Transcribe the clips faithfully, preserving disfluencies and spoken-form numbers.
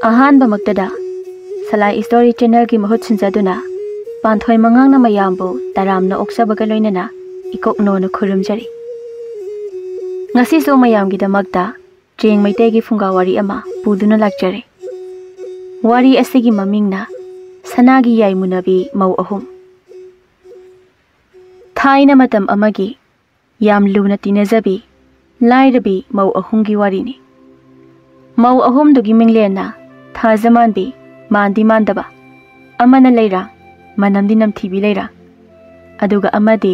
ꯑꯍꯥꯟꯕꯃꯛꯇꯗ ꯁꯂꯥꯏ story ꯆꯦꯅꯦꯜꯒꯤ ꯃꯍꯨꯠ ꯁꯤꯟꯖꯗꯨꯅ ꯄꯥꯟꯊꯣꯏ ꯃꯉꯥꯡꯅ ꯃꯌꯥꯝꯕꯨ ꯇꯔꯥꯝꯅ ꯑꯣꯛꯆꯕꯒ ꯂꯣꯏꯅꯅ ꯏꯀꯣꯛꯅꯣꯅ ꯈꯨꯔꯨꯝꯖꯔꯤ꯫ ꯉꯁꯤꯁꯨ ꯃꯌꯥꯝꯒꯤꯗꯃꯛꯇ ꯆꯦꯡ ꯃꯩꯇꯩꯒꯤ ꯐꯨꯡꯒꯥ ꯋꯥꯔꯤ ꯑꯃ ꯄꯨꯗꯨꯅ ꯂꯥꯛꯆꯔꯦ꯫ ꯋꯥꯔꯤ ꯑꯁꯤꯒꯤ ꯃꯃꯤꯡꯅ ꯁꯅꯥꯒꯤ ꯌꯥꯏꯃꯨꯅꯕꯤ ꯃꯧ ꯑꯍꯨꯝ꯫ ꯊꯥꯏꯅ ꯃꯇꯝ ꯑꯃꯒꯤ ꯌꯥꯝ ꯂꯨꯅ ꯇꯤꯟꯅꯖꯕꯤ ꯂꯥꯏꯔꯕꯤ ꯃꯧ ꯑꯍꯨꯝꯒꯤ ꯋꯥꯔꯤꯅꯤ꯫ ꯃꯧ ꯑꯍꯨꯝꯗꯨꯒꯤ ꯃꯤꯡꯂꯦꯟꯅ ꯊꯥꯖꯃꯥꯟꯕꯤ, ꯃꯥꯟꯗꯤ ꯃꯥꯟꯗꯕ, ꯑꯃꯅ ꯂꯩꯔꯥꯡ, ꯃꯅꯝꯗꯤ ꯅꯝꯊꯤꯕꯤ ꯂꯩꯔꯥꯡ, ꯑꯗꯨꯒ ꯑꯃꯗꯤ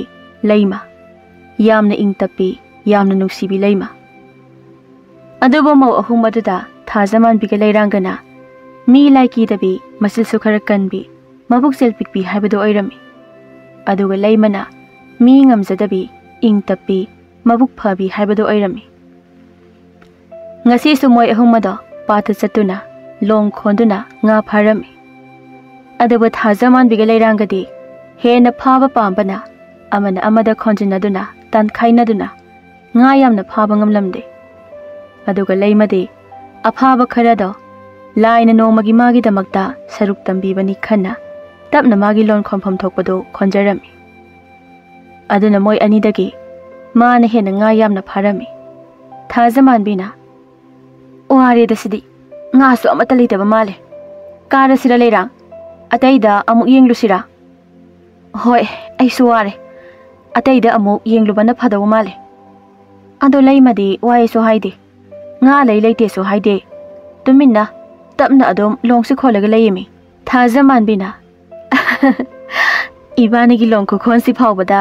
ꯂꯩꯃ, ꯌꯥꯝꯅ ꯏꯪ ꯇꯞꯄꯤ, ꯌꯥꯝꯅ ꯅꯨꯡꯁꯤꯕꯤ ꯂꯩꯃ꯫ ꯑꯗꯨꯕꯨ ꯃꯧ ꯑꯍꯨꯝ ꯑꯗꯨꯗ ꯊꯥꯖꯃꯥꯟꯕꯤꯒ ꯂꯩꯔꯥꯡꯒꯅ ꯃꯤ ꯂꯥꯏ ꯀꯤꯗꯕꯤ, ꯃꯆꯤꯜꯁꯨ ꯈꯔ ꯀꯟꯕꯤ, ꯃꯕꯨꯛꯆꯦꯜ ꯄꯤꯛꯄꯤ ꯍꯥꯏꯕꯗꯨ ꯑꯣꯏꯔꯝꯃꯤ꯫ ꯑꯗꯨꯒ ꯂꯩꯃꯅ ꯃꯤ ꯉꯝꯖꯗꯕꯤ, ꯏꯪ ꯇꯞꯄꯤ, ꯃꯕꯨꯛ ꯐꯕꯤ ꯍꯥꯏꯕꯗꯨ ꯑꯣꯏꯔꯝꯃꯤ꯫ ꯉꯁꯤꯁꯨ ꯃꯣꯏ ꯑꯍꯨꯝ ꯑꯗꯣ ꯄꯥꯠꯇ ꯆꯠꯇꯨꯅ ꯂꯣꯡ ꯈꯣꯟꯗꯨꯅ ꯉꯥ ꯐꯥꯔꯝꯃꯤ꯫ ꯑꯗꯨꯕꯨ ꯊꯥꯖꯃꯥꯟꯕꯤꯒ ꯂꯩꯔꯥꯡꯒꯗꯤ ꯍꯦꯟꯅ ꯐꯥꯕ ꯄꯥꯝꯕꯅ ꯑꯃꯅ ꯑꯃꯗ ꯈꯣꯟꯖꯤꯟꯅꯗꯨꯅ, ꯇꯥꯟꯈꯥꯏꯅꯗꯨꯅ ꯉꯥ ꯌꯥꯝꯅ ꯐꯥꯕ ꯉꯝꯂꯝꯗꯦ꯫ ꯑꯗꯨꯒ ꯂꯩꯃꯗꯤ ꯑꯐꯥꯕ ꯈꯔꯗꯣ ꯂꯥꯏꯅ ꯅꯣꯡꯃꯒꯤ ꯃꯥꯒꯤꯗꯃꯛꯇ ꯁꯔꯨꯛ ꯇꯝꯕꯤꯕꯅꯤ ꯈꯟꯅ ꯇꯞꯅ ꯃꯥꯒꯤ ꯂꯣꯟ ꯈꯣꯟꯐꯝ ꯊꯣꯛꯄꯗꯨ ꯈꯣꯟꯖꯔꯝꯃꯤ꯫ ꯑꯗꯨꯅ ꯃꯣꯏ ꯑꯅꯤꯗꯒꯤ ꯃꯥꯅ ꯍꯦꯟꯅ ꯉꯥ ꯌꯥꯝꯅ ꯐꯥꯔꯝꯃꯤ꯫ ꯊꯥꯖꯃꯥꯟꯕꯤꯅ, "ꯋꯥꯔꯦꯗ ꯁꯤꯗꯤ, ꯉꯥꯁꯨ ꯑꯃꯠꯇ ꯂꯩꯇꯕ ꯃꯥꯜꯂꯦ꯫ ꯀꯥꯔꯁꯤꯔ ꯂꯩꯔꯥꯡ? ꯑꯇꯩꯗ ꯑꯃꯨꯛ ꯌꯦꯡꯂꯨꯁꯤꯔꯥ?" "ꯍꯣꯏ, ꯑꯩꯁꯨ ꯋꯥꯔꯦ꯫ ꯑꯇꯩꯗ ꯑꯃꯨꯛ ꯌꯦꯡꯂꯨꯕꯅ ꯐꯗꯧ ꯃꯥꯜꯂꯦ꯫ ꯑꯗꯣ ꯂꯩꯃꯗꯤ ꯋꯥꯏꯁꯨ ꯍꯥꯏꯗꯦ, ꯉꯥ ꯂꯩ ꯂꯩꯇꯦꯁꯨ ꯍꯥꯏꯗꯦ꯫ ꯇꯨꯃꯤꯟꯅ ꯇꯞꯅ ꯑꯗꯨꯝ ꯂꯣꯡꯁꯤ ꯈꯣꯜꯂꯒ ꯂꯩꯌꯦꯃꯤ꯫" ꯊꯥꯖꯃꯥꯟꯕꯤꯅ, "ꯏꯕꯥꯅꯤꯒꯤ ꯂꯣꯡ ꯈꯨꯈꯣꯟꯁꯤ ꯐꯥꯎꯕꯗ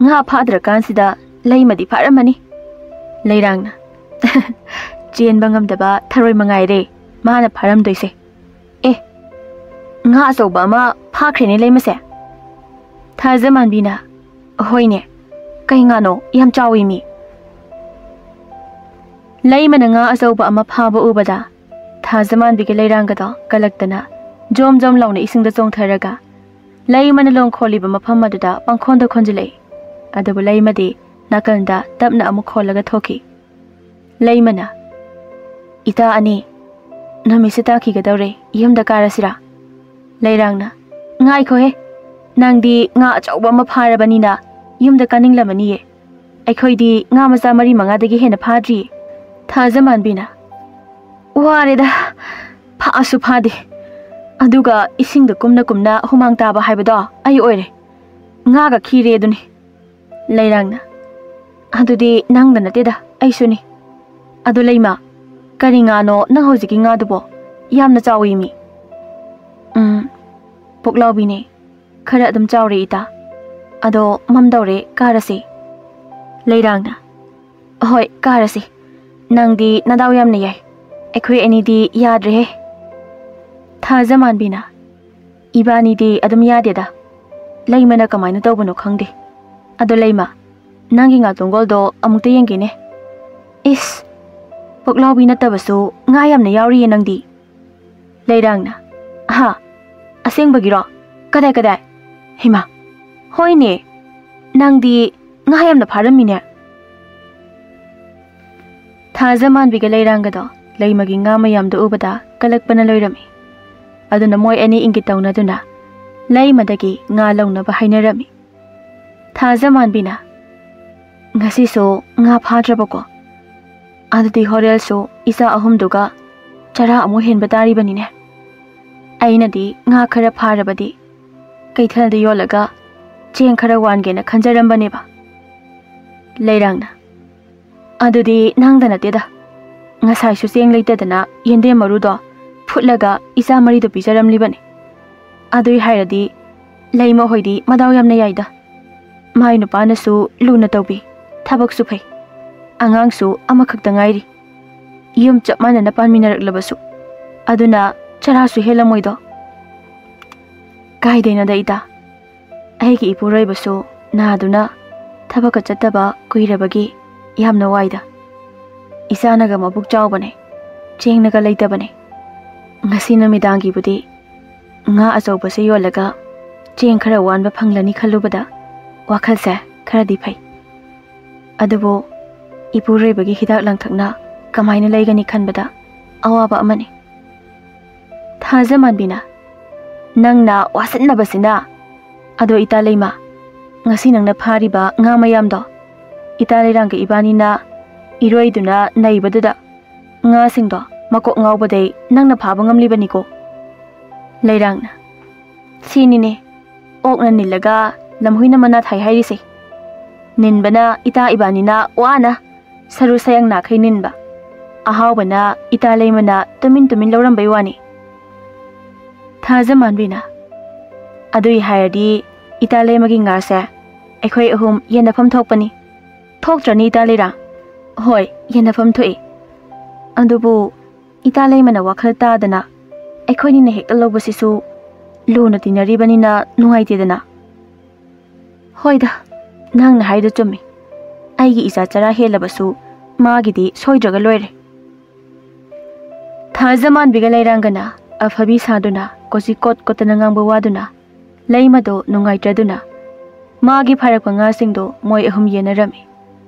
ꯉꯥ ꯐꯥꯗ꯭ꯔꯀꯥꯟꯁꯤꯗ ꯂꯩꯃꯗꯤ ꯐꯥꯔꯝꯃꯅꯤ꯫" ꯂꯩꯔꯥꯡꯅ, "ꯆꯦꯟꯕ ꯉꯝꯗꯕ ꯊꯔꯣꯏ ꯃꯉꯥꯏꯔꯦ ꯃꯥꯅ ꯐꯥꯔꯝꯗꯣꯏꯁꯦ꯫ ꯑꯦ, ꯉꯥ ꯑꯆꯧꯕ ꯑꯃ ꯐꯥꯈ꯭ꯔꯦꯅꯦ ꯂꯩꯃꯁꯦ꯫" ꯊꯥꯖꯃꯥꯟꯕꯤꯅ, "ꯍꯣꯏꯅꯦ, ꯀꯩ ꯉꯥꯅꯣ? ꯌꯥꯝ ꯆꯥꯎꯏ ꯃꯤ꯫" ꯂꯩꯃꯅ ꯉꯥ ꯑꯆꯧꯕ ꯑꯃ ꯐꯥꯕ ꯎꯕꯗ ꯊꯥꯖꯃꯥꯟꯕꯤꯒ ꯂꯩꯔꯥꯡꯒꯗꯣ ꯀꯜꯂꯛꯇꯅ ꯖꯣꯝ ꯖꯣꯝ ꯂꯥꯎꯅ ꯏꯁꯤꯡꯗ ꯆꯣꯡꯊꯔꯒ ꯂꯩꯃꯅ ꯂꯣꯡ ꯈꯣꯜꯂꯤꯕ ꯃꯐꯝ ꯑꯗꯨꯗ ꯄꯪꯈꯣꯟꯗ ꯈꯣꯟꯖꯤꯜꯂꯛꯏ꯫ ꯑꯗꯨꯕꯨ ꯂꯩꯃꯗꯤ ꯅꯥꯀꯜꯗ ꯇꯞꯅ ꯑꯃꯨꯛ ꯈꯣꯜꯂꯒ ꯊꯣꯛꯈꯤ꯫ ꯂꯩꯃꯅ, "ꯏꯇꯥ ꯑꯅꯤ, ꯅꯨꯃꯤꯠꯁꯦ ꯇꯥꯈꯤꯒꯗꯧꯔꯦ, ꯌꯨꯝꯗ ꯀꯥꯔꯁꯤꯔꯥ?" ꯂꯩꯔꯥꯡꯅ, "ꯉꯥꯏꯈꯣꯍꯦ, ꯅꯪꯗꯤ ꯉꯥ ꯑꯆꯧꯕ ꯑꯃ ꯐꯥꯔꯕꯅꯤꯅ ꯌꯨꯝꯗ ꯀꯥꯅꯤꯡꯂꯝꯃꯅꯤꯌꯦ꯫ ꯑꯩꯈꯣꯏꯗꯤ ꯉꯥ ꯃꯆꯥ ꯃꯔꯤ ꯃꯉꯥꯗꯒꯤ ꯍꯦꯟꯅ ꯐꯥꯗ꯭ꯔꯤꯌꯦ꯫" ꯊꯥꯖꯃꯥꯟꯕꯤꯅ, "ꯋꯥꯔꯦꯗ, ꯐꯥꯁꯨ ꯐꯥꯗꯦ, ꯑꯗꯨꯒ ꯏꯁꯤꯡꯗ ꯀꯨꯝꯅ ꯀꯨꯝꯅ ꯍꯨꯃꯥꯡ ꯇꯥꯕ ꯍꯥꯏꯕꯗꯣ ꯑꯩ ꯑꯣꯏꯔꯦ꯫ ꯉꯥꯒ ꯈꯤꯔꯦ ꯑꯗꯨꯅꯤ꯫" ꯂꯩꯔꯥꯡꯅ, "ꯑꯗꯨꯗꯤ ꯅꯪꯗ ꯅꯠꯇꯦꯗ, ꯑꯩꯁꯨꯅꯤ꯫ ꯑꯗꯣ ꯂꯩꯃ, ꯀꯔꯤ ꯉꯥꯅꯣ ꯅꯪ ꯍꯧꯖꯤꯛꯀꯤ ꯉꯥꯗꯨꯕꯣ? ꯌꯥꯝꯅ ꯆꯥꯎꯏ ꯃꯤ꯫" "ꯎꯝ, ꯄꯨꯛꯂꯥꯎꯕꯤꯅꯦ꯫ ꯈꯔ ꯑꯗꯨꯝ ꯆꯥꯎꯔꯦ ꯏꯇꯥ꯫ ꯑꯗꯣ ꯃꯝꯗꯧꯔꯦ, ꯀꯥꯔꯁꯦ꯫" ꯂꯩꯔꯥꯡꯅ, "ꯍꯣꯏ, ꯀꯥꯔꯁꯦ꯫ ꯅꯪꯗꯤ ꯅꯗꯥꯎ ꯌꯥꯝꯅ ꯌꯥꯏ꯫ ꯑꯩꯈꯣꯏ ꯑꯅꯤꯗꯤ ꯌꯥꯗ꯭ꯔꯦꯍꯦ꯫" ꯊꯥꯖꯃꯥꯟꯕꯤꯅ, "ꯏꯕꯥꯅꯤꯗꯤ ꯑꯗꯨꯝ ꯌꯥꯗꯦꯗ꯫ ꯂꯩꯃꯅ ꯀꯃꯥꯏꯅ ꯇꯧꯕꯅꯣ ꯈꯪꯗꯦ꯫ ꯑꯗꯣ ꯂꯩꯃ, ꯅꯪꯒꯤ ꯉꯥꯇꯣꯡꯒꯣꯜꯗꯣ ꯑꯃꯨꯛꯇ ꯌꯦꯡꯒꯦꯅꯦ꯫ ꯏꯁ, ꯄꯨꯛꯂꯥꯎꯕꯤ ꯅꯠꯇꯕꯁꯨ ꯉꯥ ꯌꯥꯝꯅ ꯌꯥꯎꯔꯤꯌꯦ ꯅꯪꯗꯤ꯫" ꯂꯩꯔꯥꯡꯅ, "ꯍꯥ? ꯑꯁꯦꯡꯕꯒꯤꯔꯣ? ꯀꯗꯥꯏ, ꯀꯗꯥꯏ? ꯍꯩꯃꯥ, ꯍꯣꯏꯅꯦ, ꯅꯪꯗꯤ ꯉꯥ ꯌꯥꯝꯅ ꯐꯥꯔꯝꯃꯤꯅꯦ꯫" ꯊꯥꯖꯃꯥꯟꯕꯤꯒ ꯂꯩꯔꯥꯡꯒꯗꯣ ꯂꯩꯃꯒꯤ ꯉꯥ ꯃꯌꯥꯝꯗꯨ ꯎꯕꯗ ꯀꯂꯛꯄꯅ ꯂꯣꯏꯔꯝꯃꯤ꯫ ꯑꯗꯨꯅ ꯃꯣꯏ ꯑꯅꯤ ꯏꯪꯒꯤꯠ ꯇꯧꯅꯗꯨꯅ ꯂꯩꯃꯗꯒꯤ ꯉꯥ ꯂꯧꯅꯕ ꯍꯥꯏꯅꯔꯝꯃꯤ꯫ ꯊꯥꯖꯃꯥꯟꯕꯤꯅ, "ꯉꯁꯤꯁꯨ ꯉꯥ ꯐꯥꯗ꯭ꯔꯕꯀꯣ? ꯑꯗꯨꯗꯤ ꯍꯣꯔꯦꯜꯁꯨ ꯏꯆꯥ ꯑꯍꯨꯝꯗꯨꯒ ꯆꯔꯥ ꯑꯃꯨꯛ ꯍꯦꯟꯕ ꯇꯥꯔꯤꯕꯅꯤꯅꯦ꯫ ꯑꯩꯅꯗꯤ ꯉꯥ ꯈꯔ ꯐꯥꯔꯕꯗꯤ ꯀꯩꯊꯦꯜꯗ ꯌꯣꯜꯂꯒ ꯆꯦꯡ ꯈꯔ ꯋꯥꯟꯒꯦꯅ ꯈꯟꯖꯔꯝꯕꯅꯦꯕ꯫" ꯂꯩꯔꯥꯡꯅ, "ꯑꯗꯨꯗꯤ ꯅꯪꯗ ꯅꯠꯇꯦꯗ꯫ ꯉꯁꯥꯏꯁꯨ ꯆꯦꯡ ꯂꯩꯇꯗꯅ ꯌꯦꯟꯗꯦꯝ ꯃꯔꯨꯗꯣ ꯐꯨꯠꯂꯒ ꯏꯆꯥ ꯃꯔꯤꯗꯣ ꯄꯤꯖꯔꯝꯂꯤꯕꯅꯤ꯫ ꯑꯗꯨꯏ ꯍꯥꯏꯔꯗꯤ ꯂꯩꯃ ꯍꯣꯏꯗꯤ ꯃꯗꯥꯎ ꯌꯥꯝꯅ ꯌꯥꯏꯗ꯫ ꯃꯥꯏ ꯅꯨꯄꯥꯅꯁꯨ ꯂꯨꯅ ꯇꯧꯕꯤ, ꯊꯕꯛꯁꯨ ꯐꯩ, ꯑꯉꯥꯡꯁꯨ ꯑꯃꯈꯛꯇ ꯉꯥꯏꯔꯤ꯫ ꯌꯨꯝ ꯆꯞ ꯃꯥꯟꯅꯅ ꯄꯥꯟꯃꯤꯟꯅꯔꯛꯂꯕꯁꯨ꯫ ꯑꯗꯨꯅ ꯆꯔꯥꯁꯨ ꯍꯦꯜꯂꯝꯃꯣꯏꯗꯣ꯫" "ꯀꯥꯏꯗꯩꯅꯣꯗ ꯏꯇꯥ, ꯑꯩꯒꯤ ꯏꯄꯨꯔꯣꯏꯕꯁꯨ ꯅꯥꯗꯨꯅ ꯊꯕꯛꯀ ꯆꯠꯇꯕ ꯀꯨꯏꯔꯕꯒꯤ ꯌꯥꯝꯅ ꯋꯥꯏꯗ꯫ ꯏꯆꯥꯅꯒ ꯃꯕꯨꯛ ꯆꯥꯎꯕꯅꯦ, ꯆꯦꯡꯅꯒ ꯂꯩꯇꯕꯅꯦ꯫ ꯉꯁꯤ ꯅꯨꯃꯤꯗꯥꯡꯒꯤꯕꯨꯗꯤ ꯉꯥ ꯑꯆꯧꯕꯁꯦ ꯌꯣꯜꯂꯒ ꯆꯦꯡ ꯈꯔ ꯋꯥꯟꯕ ꯐꯪꯂꯅꯤ ꯈꯜꯂꯨꯕꯗ ꯋꯥꯈꯜꯁꯦ ꯈꯔꯗꯤ ꯐꯩ꯫ ꯑꯗꯨꯕꯨ ꯏꯄꯨꯔꯣꯏꯕꯒꯤ ꯍꯤꯗꯥꯛ ꯂꯥꯡꯊꯛꯅ ꯀꯃꯥꯏꯅ ꯂꯩꯒꯅꯤ ꯈꯟꯕꯗ ꯑꯋꯥꯕ ꯑꯃꯅꯤ꯫" ꯊꯥꯖꯃꯥꯟꯕꯤꯅ, "ꯅꯪꯅ ꯋꯥꯁꯤꯟꯅꯕꯁꯤꯅ꯫ ꯑꯗꯣ ꯏꯇꯥ ꯂꯩꯃ, ꯉꯁꯤ ꯅꯪꯅ ꯐꯥꯔꯤꯕ ꯉꯥ ꯃꯌꯥꯝꯗꯣ, ꯏꯇꯥ ꯂꯩꯔꯥꯡꯒ ꯏꯕꯥꯅꯤꯅ ꯏꯔꯣꯏꯗꯨꯅ ꯅꯩꯕꯗꯨꯗ ꯉꯥꯁꯤꯡꯗꯣ ꯃꯀꯣꯛ ꯉꯥꯎꯕꯗꯩ ꯅꯪꯅ ꯐꯥꯕ ꯉꯝꯂꯤꯕꯅꯤꯀꯣ?" ꯂꯩꯔꯥꯡꯅ, "ꯁꯤꯅꯤꯅꯦ ꯑꯣꯛꯅ ꯅꯤꯜꯂꯒ ꯂꯝꯍꯨꯏꯅ ꯃꯅꯥ ꯊꯥꯏ ꯍꯥꯏꯔꯤꯁꯦ꯫ ꯅꯤꯟꯕꯅ ꯏꯇꯥ ꯏꯕꯥꯅꯤꯅ ꯋꯥꯅ ꯁꯔꯨ ꯁꯌꯥꯡ ꯅꯥꯈꯩ ꯅꯤꯟꯕ, ꯑꯍꯥꯎꯕꯅ ꯏꯇꯥ ꯂꯩꯃꯅ ꯇꯨꯃꯤꯟ ꯇꯨꯃꯤꯟ ꯂꯧꯔꯝꯕꯩ ꯋꯥꯅꯤ꯫" ꯊꯥꯖꯃꯥꯟꯕꯤꯅ, "ꯑꯗꯨꯏ ꯍꯥꯏꯔꯗꯤ ꯏꯇꯥ ꯂꯩꯃꯒꯤ ꯉꯥꯁꯦ ꯑꯩꯈꯣꯏ ꯑꯍꯨꯝ ꯌꯦꯟꯅꯐꯝ ꯊꯣꯛꯄꯅꯤ꯫ ꯊꯣꯛꯇ꯭ꯔꯅꯤ ꯏꯇꯥ ꯂꯩꯔꯥꯡ?" "ꯍꯣꯏ, ꯌꯦꯟꯅꯐꯝ ꯊꯣꯛꯏ꯫ ꯑꯗꯨꯕꯨ ꯏꯇꯥ ꯂꯩꯃꯅ ꯋꯥꯈꯜ ꯇꯥꯗꯅ ꯑꯩꯈꯣꯏꯅꯤꯅ ꯍꯦꯛꯇ ꯂꯧꯕꯁꯤꯁꯨ ꯂꯨꯅ ꯇꯤꯟꯅꯔꯤꯕꯅꯤꯅ ꯅꯨꯡꯉꯥꯏꯇꯦꯗꯅ꯫" "ꯍꯣꯏꯗ, ꯅꯪꯅ ꯍꯥꯏꯗꯣ ꯆꯨꯝꯃꯤ꯫ ꯑꯩꯒꯤ ꯏꯆꯥ ꯆꯔꯥ ꯍꯦꯜꯂꯕꯁꯨ ꯃꯥꯒꯤꯗꯤ ꯁꯣꯏꯗ꯭ꯔꯒ ꯂꯣꯏꯔꯦ꯫" ꯊꯥꯖꯃꯥꯟꯕꯤꯒ ꯂꯩꯔꯥꯡꯒꯅ ꯑꯐꯕꯤ ꯁꯥꯗꯨꯅ ꯀꯣꯆꯤ ꯀꯣꯠ ꯀꯣꯠꯇꯅ ꯉꯥꯡꯕ ꯋꯥꯗꯨꯅ ꯂꯩꯃꯗꯣ ꯅꯨꯡꯉꯥꯏꯇ꯭ꯔꯗꯨꯅ ꯃꯥꯒꯤ ꯐꯥꯔꯛꯄ ꯉꯥꯁꯤꯡꯗꯣ ꯃꯣꯏ ꯑꯍꯨꯝ ꯌꯦꯟꯅꯔꯝꯃꯤ꯫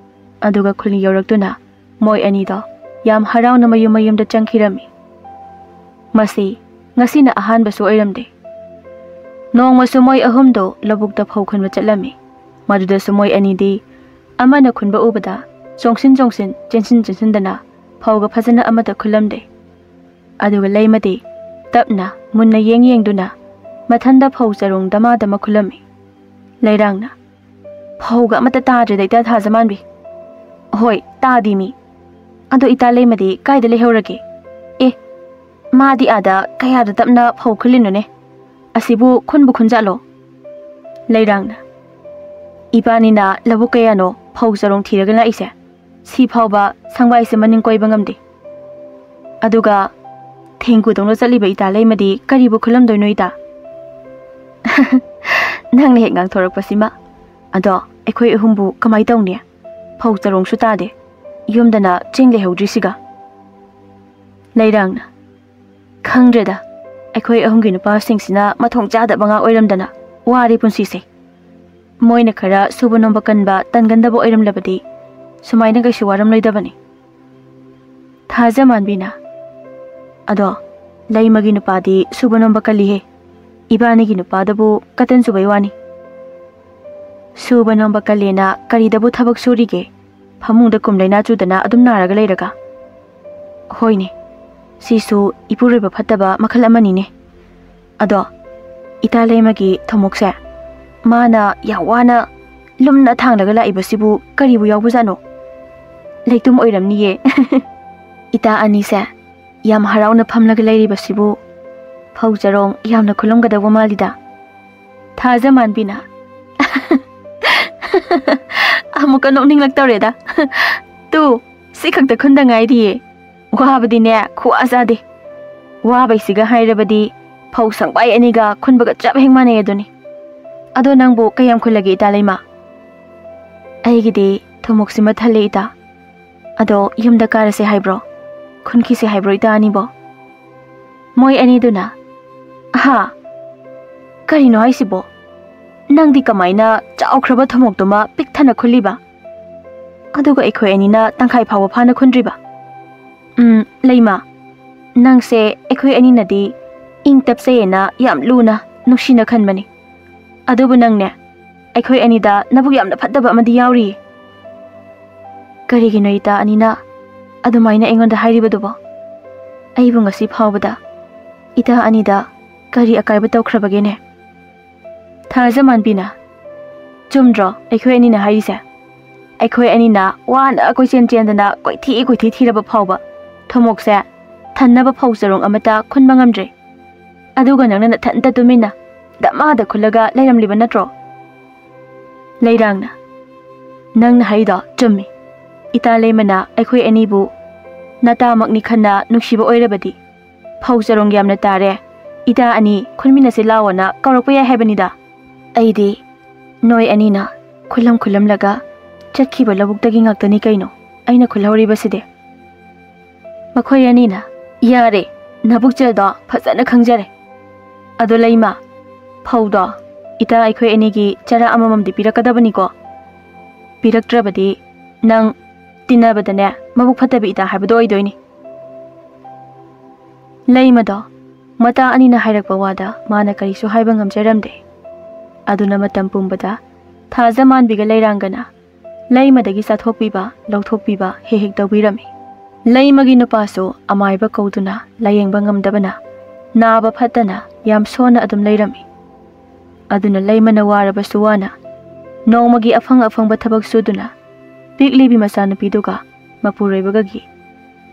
ꯑꯗꯨꯒ ꯈꯨꯜ ꯌꯧꯔꯛꯇꯨꯅ ꯃꯣꯏ ꯑꯅꯤꯗꯣ ꯌꯥꯝ ꯍꯔꯥꯎꯅ ꯃꯌꯨꯝ ꯃꯌꯨꯝꯗ ꯆꯪꯈꯤꯔꯝꯃꯤ꯫ ꯃꯁꯤ ꯉꯁꯤꯅ ꯑꯍꯥꯟꯕꯁꯨ ꯑꯣꯏꯔꯝꯗꯦ꯫ ꯅꯣꯡꯃꯁꯨ ꯃꯣꯏ ꯑꯍꯨꯝꯗꯣ ꯂꯧꯕꯨꯛꯇ ꯐꯧ ꯈꯨꯟꯕ ꯆꯠꯂꯝꯃꯤ꯫ ꯃꯗꯨꯗꯁꯨ ꯃꯣꯏ ꯑꯅꯤꯗꯤ ꯑꯃꯅ ꯈꯨꯟꯕ ꯎꯕꯗ ꯆꯣꯡꯁꯤꯟ ꯆꯣꯡꯁꯤꯟ, ꯆꯦꯟꯁꯤꯟ ꯆꯦꯟꯁꯤꯟꯗꯅ ꯐꯧꯒ ꯐꯖꯅ ꯑꯃꯠꯇ ꯈꯨꯜꯂꯝꯗꯦ꯫ ꯑꯗꯨꯒ ꯂꯩꯃꯗꯤ ꯇꯞꯅ ꯃꯨꯟꯅ ꯌꯦꯡ ꯌꯦꯡꯗꯨꯅ ꯃꯊꯟꯗ ꯐꯧ ꯆꯔꯣꯡ ꯗꯃꯥ ꯗꯃꯥ ꯈꯨꯜꯂꯝꯃꯤ꯫ ꯂꯩꯔꯥꯡꯅ, "ꯐꯧꯒ ꯑꯃꯠꯇ ꯇꯥꯗ꯭ꯔꯦꯗ ꯏꯇꯥ ꯊꯥꯖꯃꯥꯟꯕꯤ꯫" "ꯍꯣꯏ, ꯇꯥꯗꯤ ꯃꯤ꯫ ꯑꯗꯣ ꯏꯇꯥ ꯂꯩꯃꯗꯤ ꯀꯥꯏꯗ ꯂꯩꯍꯧꯔꯒꯦ? ꯑꯦ, ꯃꯥꯗꯤ ꯑꯥꯗ ꯀꯌꯥꯗ ꯇꯞꯅ ꯐꯧ ꯈꯨꯜꯂꯤꯅꯣꯅꯦ꯫ ꯑꯁꯤꯕꯨ ꯈꯨꯟꯕꯨ ꯈꯨꯟꯖꯥꯠꯂꯣ?" ꯂꯩꯔꯥꯡꯅ, "ꯏꯕꯥꯅꯤꯅ ꯂꯧꯕꯨꯛ ꯀꯌꯥꯅꯣ ꯐꯧ ꯆꯔꯣꯡ ꯊꯤꯔꯒ ꯂꯥꯛꯏꯁꯦ꯫ ꯁꯤ ꯐꯥꯎꯕ ꯁꯪꯕꯥꯏꯁꯦ ꯃꯅꯤꯡ ꯀꯣꯏꯕ ꯉꯝꯗꯦ꯫ ꯑꯗꯨꯒ ꯊꯦꯡꯒꯨꯗꯧꯅ ꯆꯠꯂꯤꯕ ꯏꯇꯥ ꯂꯩꯃꯗꯤ ꯀꯔꯤꯕꯨ ꯈꯨꯜꯂꯝꯗꯣꯏꯅꯣ ꯏꯇꯥ?" "ꯅꯪꯅ ꯍꯦꯛ ꯉꯥꯡꯊꯣꯔꯛꯄꯁꯤꯃ꯫ ꯑꯗꯣ ꯑꯩꯈꯣꯏ ꯑꯍꯨꯝꯕꯨ ꯀꯃꯥꯏ ꯇꯧꯅꯤ? ꯐꯧ ꯆꯔꯣꯡꯁꯨ ꯇꯥꯗꯦ꯫ ꯌꯨꯝꯗꯅ ꯆꯦꯡ ꯂꯩꯍꯧꯗ꯭ꯔꯤꯁꯤꯒ꯫" ꯂꯩꯔꯥꯡꯅ, "ꯈꯪꯗ꯭ꯔꯦꯗ, ꯑꯩꯈꯣꯏ ꯑꯍꯨꯝꯒꯤ ꯅꯨꯄꯥꯁꯤꯡꯁꯤꯅ ꯃꯊꯣꯡ ꯆꯥꯗꯕ ꯉꯥꯛ ꯑꯣꯏꯔꯝꯗꯅ ꯋꯥꯔꯦ ꯄꯨꯟꯁꯤꯁꯦ꯫ ꯃꯣꯏꯅ ꯈꯔ ꯁꯨꯕ ꯅꯣꯝꯕ ꯀꯟꯕ, ꯇꯟꯒꯟꯗꯕ ꯑꯣꯏꯔꯝꯂꯕꯗꯤ ꯁꯨꯃꯥꯏꯅ ꯀꯩꯁꯨ ꯋꯥꯔꯝꯂꯣꯏꯗꯕꯅꯤ꯫" ꯊꯥꯖꯃꯥꯟꯕꯤꯅ, "ꯑꯗꯣ ꯂꯩꯃꯒꯤ ꯅꯨꯄꯥꯗꯤ ꯁꯨꯕ ꯅꯣꯝꯕ ꯀꯜꯂꯤꯍꯦ꯫ ꯏꯕꯥꯅꯤꯒꯤ ꯅꯨꯄꯥꯗꯕꯨ ꯀꯇꯟ ꯆꯨꯕꯩ ꯋꯥꯅꯤ꯫ ꯁꯨꯕ ꯅꯣꯝꯕ ꯀꯜꯂꯦꯅ ꯀꯔꯤꯗꯕꯨ ꯊꯕꯛ ꯁꯨꯔꯤꯒꯦ? ꯐꯃꯨꯡꯗ ꯀꯨꯝ ꯂꯩꯅꯥ ꯆꯨꯗꯅ ꯑꯗꯨꯝ ꯅꯥꯔꯒ ꯂꯩꯔꯒ? ꯍꯣꯏꯅꯦ, ꯁꯤꯁꯨ ꯏꯄꯨꯔꯣꯏꯕ ꯐꯠꯇꯕ ꯃꯈꯜ ꯑꯃꯅꯤꯅꯦ꯫ ꯑꯗꯣ, ꯏꯇꯥ ꯂꯩꯃꯒꯤ ꯊꯨꯝꯃꯣꯛꯁꯦ ꯃꯥꯅ ꯌꯥꯝ ꯋꯥꯅ ꯂꯨꯝꯅ ꯊꯥꯡꯂꯒ ꯂꯥꯛꯏꯕꯁꯤꯕꯨ ꯀꯔꯤꯕꯨ ꯌꯥꯎꯕꯖꯥꯠꯅꯣ? ꯂꯩꯇꯨꯝ ꯑꯣꯏꯔꯝꯅꯤꯌꯦ꯫ ꯏꯇꯥ ꯑꯅꯤꯁꯦ ꯌꯥꯝ ꯍꯔꯥꯎꯅ ꯐꯝꯂꯒ ꯂꯩꯔꯤꯕꯁꯤꯕꯨ ꯐꯧ ꯆꯔꯣꯡ ꯌꯥꯝꯅ ꯈꯨꯜꯂꯝꯒꯗꯧꯕ ꯃꯥꯜꯂꯤꯗ꯫ ꯊꯥꯖ ꯃꯥꯟꯕꯤꯅ, ꯑꯃꯨꯛꯀ ꯅꯣꯛꯅꯤꯡꯂꯛꯇꯧꯔꯦꯗ꯫ ꯇꯨ, ꯁꯤ ꯈꯛꯇ ꯈꯨꯟꯗ ꯉꯥꯏꯔꯤꯌꯦ꯫ ꯋꯥꯕꯗꯤꯅꯦ ꯈꯨꯋꯥ ꯆꯥꯗꯦ꯫ ꯋꯥꯕꯩꯁꯤꯒ ꯍꯥꯏꯔꯕꯗꯤ ꯐꯧ ꯁꯪꯕꯥꯏ ꯑꯅꯤꯒ ꯈꯨꯟꯕꯒ ꯆꯞ ꯍꯦꯛ ꯃꯥꯟꯅꯩ ꯑꯗꯨꯅꯤ꯫ ꯑꯗꯣ ꯅꯪꯕꯨ ꯀꯌꯥꯝ ꯈꯨꯜꯂꯒꯦ, ꯏꯇꯥ ꯂꯩꯃ? ꯑꯩꯒꯤꯗꯤ ꯊꯨꯝꯃꯣꯛꯁꯤꯃ ꯊꯜꯂꯦ, ꯏꯇꯥ꯫ ꯑꯗꯣ ꯌꯨꯝꯗ ꯀꯥꯔꯁꯦ ꯍꯥꯏꯕ꯭ꯔꯣ? ꯈꯨꯟꯈꯤꯁꯦ ꯍꯥꯏꯕ꯭ꯔꯣ, ꯏꯇꯥ ꯑꯅꯤꯕꯣ? ꯃꯣꯏ ꯑꯅꯤꯗꯨꯅ, ꯍꯥ? ꯀꯔꯤꯅꯣ ꯍꯥꯏꯁꯤꯕꯣ? ꯅꯪꯗꯤ ꯀꯃꯥꯏꯅ ꯆꯥꯎꯈ꯭ꯔꯕ ꯊꯨꯝꯃꯣꯛꯇꯨꯃ ꯄꯤꯛ ꯊꯟꯅ ꯈꯨꯜꯂꯤꯕ? ꯑꯗꯨꯒ ꯑꯩꯈꯣꯏ ꯑꯅꯤꯅ ꯇꯪꯈꯥꯏ ꯐꯥꯎꯕ ꯐꯥꯅ ꯈꯨꯟꯗ꯭ꯔꯤꯕ? ꯎꯝ, ꯂꯩꯃ, ꯅꯪꯁꯦ ꯑꯩꯈꯣꯏ ꯑꯅꯤꯅꯗꯤ ꯏꯪ ꯇꯞꯆꯩꯌꯦꯅ ꯌꯥꯝ ꯂꯨꯅ, ꯅꯨꯡꯁꯤꯅ ꯈꯟꯕꯅꯤ꯫ ꯑꯗꯨꯕꯨ ꯅꯪꯅꯦ, ꯑꯩꯈꯣꯏ ꯑꯅꯤꯗ ꯅꯕꯨꯛ ꯌꯥꯝꯅ ꯐꯠꯇꯕ ꯑꯃꯗꯤ ꯌꯥꯎꯔꯤꯌꯦ꯫ ꯀꯔꯤꯒꯤꯅꯣ ꯏꯇꯥ ꯑꯅꯤꯅ ꯑꯗꯨꯃꯥꯏꯅ ꯑꯩꯉꯣꯟꯗ ꯍꯥꯏꯔꯤꯕꯗꯨꯕꯣ? ꯑꯩꯕꯨ ꯉꯁꯤ ꯐꯥꯎꯕꯗ ꯏꯇꯥ ꯑꯅꯤꯗ ꯀꯔꯤ ꯑꯀꯥꯏꯕ ꯇꯧꯈ꯭ꯔꯕꯒꯦꯅꯦ? ꯊꯥꯖ ꯃꯥꯟꯕꯤꯅ, ꯆꯨꯝꯗ꯭ꯔꯣ ꯑꯩꯈꯣꯏ ꯑꯅꯤꯅ ꯍꯥꯏꯔꯤꯁꯦ? ꯑꯩꯈꯣꯏ ꯑꯅꯤꯅ ꯋꯥꯅ ꯀꯣꯏꯆꯦꯟ ꯆꯦꯟꯗꯅ ꯀꯣꯏꯊꯤ ꯀꯣꯏꯊꯤ ꯊꯤꯔꯕ ꯐꯥꯎꯕ ꯊꯨꯝꯃꯣꯛꯁꯦ ꯊꯟꯅꯕ ꯐꯧ ꯆꯔꯣꯡ ꯑꯃꯠꯇ ꯈꯨꯟꯕ ꯉꯝꯗ꯭ꯔꯦ꯫ ꯑꯗꯨꯒ ꯅꯪꯅ ꯅꯊꯟꯇ ꯇꯨꯃꯤꯟꯅ ꯗꯃꯥꯗ ꯈꯨꯜꯂꯒ ꯂꯩꯔꯝꯂꯤꯕ ꯅꯠꯇ꯭ꯔꯣ? ꯂꯩꯔꯥꯡꯅ, ꯅꯪꯅ ꯍꯥꯏꯔꯤꯗꯣ ꯆꯨꯝꯃꯤ꯫ ꯏꯇꯥ ꯂꯩꯃꯅ ꯑꯩꯈꯣꯏ ꯑꯅꯤꯕꯨ ꯅꯇꯥꯃꯛꯅꯤ ꯈꯟꯅ ꯅꯨꯡꯁꯤꯕ ꯑꯣꯏꯔꯕꯗꯤ ꯐꯧ ꯆꯔꯣꯡ ꯌꯥꯝꯅ ꯇꯥꯔꯦ, ꯏꯇꯥ ꯑꯅꯤ ꯈꯨꯟꯃꯤꯟꯅꯁꯤ ꯂꯥꯎꯑꯣꯅ ꯀꯧꯔꯛꯄ ꯌꯥꯏ ꯍꯥꯏꯕꯅꯤꯗ꯫ ꯑꯩꯗꯤ ꯅꯣꯏ ꯑꯅꯤꯅ ꯈꯨꯜꯂꯝ ꯈꯨꯜꯂꯝꯂꯒ ꯆꯠꯈꯤꯕ ꯂꯧꯕꯨꯛꯇꯒꯤ ꯉꯥꯛꯇꯅꯤ ꯀꯩꯅꯣ ꯑꯩꯅ ꯈꯨꯜꯍꯧꯔꯤꯕꯁꯤꯗꯤ꯫ ꯃꯈꯣꯏ ꯑꯅꯤꯅ, ꯌꯥꯔꯦ, ꯅꯕꯨꯛꯆꯦꯜꯗꯣ ꯐꯖꯅ ꯈꯪꯖꯔꯦ꯫ ꯑꯗꯣ ꯂꯩꯃ, ꯐꯧꯗꯣ ꯏꯇꯥ ꯑꯩꯈꯣꯏ ꯑꯅꯤꯒꯤ ꯆꯔꯥ ꯑꯃꯃꯝꯗꯤ ꯄꯤꯔꯛꯀꯗꯕꯅꯤꯀꯣ꯫ ꯄꯤꯔꯛꯇ꯭ꯔꯕꯗꯤ ꯅꯪ ꯇꯤꯟꯅꯕꯗꯅꯦ ꯃꯕꯨꯛ ꯐꯠꯇꯕꯤ ꯏꯇꯥ ꯍꯥꯏꯕꯗꯣ ꯑꯣꯏꯗꯣꯏꯅꯤ꯫ ꯂꯩꯃꯗꯣ ꯃꯇꯥ ꯑꯅꯤꯅ ꯍꯥꯏꯔꯛꯄ ꯋꯥꯗ ꯃꯥꯅ ꯀꯔꯤꯁꯨ ꯍꯥꯏꯕ ꯉꯝꯖꯔꯝꯗꯦ꯫ ꯑꯗꯨꯅ ꯃꯇꯝ ꯄꯨꯝꯕꯗ ꯊꯥꯖ ꯃꯥꯟꯕꯤꯒ ꯂꯩꯔꯥꯡꯒꯅ ꯂꯩꯃꯗꯒꯤ ꯆꯥꯊꯣꯛꯄꯤꯕ ꯂꯧꯊꯣꯛꯄꯤꯕ ꯍꯦꯛ ꯍꯦꯛ ꯇꯧꯕꯤꯔꯝꯃꯤ꯫ ꯂꯩꯃꯒꯤ ꯅꯨꯄꯥꯁꯨ ꯑꯃꯥꯏꯕ ꯀꯧꯗꯨꯅ ꯂꯥꯌꯦꯡꯕ ꯉꯝꯗꯕꯅ ꯅꯥꯕ ꯐꯠꯇꯅ ꯌꯥꯝ ꯁꯣꯟꯅ ꯑꯗꯨꯝ ꯂꯩꯔꯝꯃꯤ꯫ ꯑꯗꯨꯅ ꯂꯩꯃꯅ ꯋꯥꯔꯕꯁꯨ ꯋꯥꯅ ꯅꯣꯡꯃꯒꯤ ꯑꯐꯪ ꯑꯐꯪꯕ ꯊꯕꯛ ꯁꯨꯗꯨꯅ ꯄꯤꯛꯂꯤꯕꯤ ꯃꯆꯥꯅꯨꯄꯤꯗꯨꯒ ꯃꯄꯨꯔꯣꯏꯕꯒꯒꯤ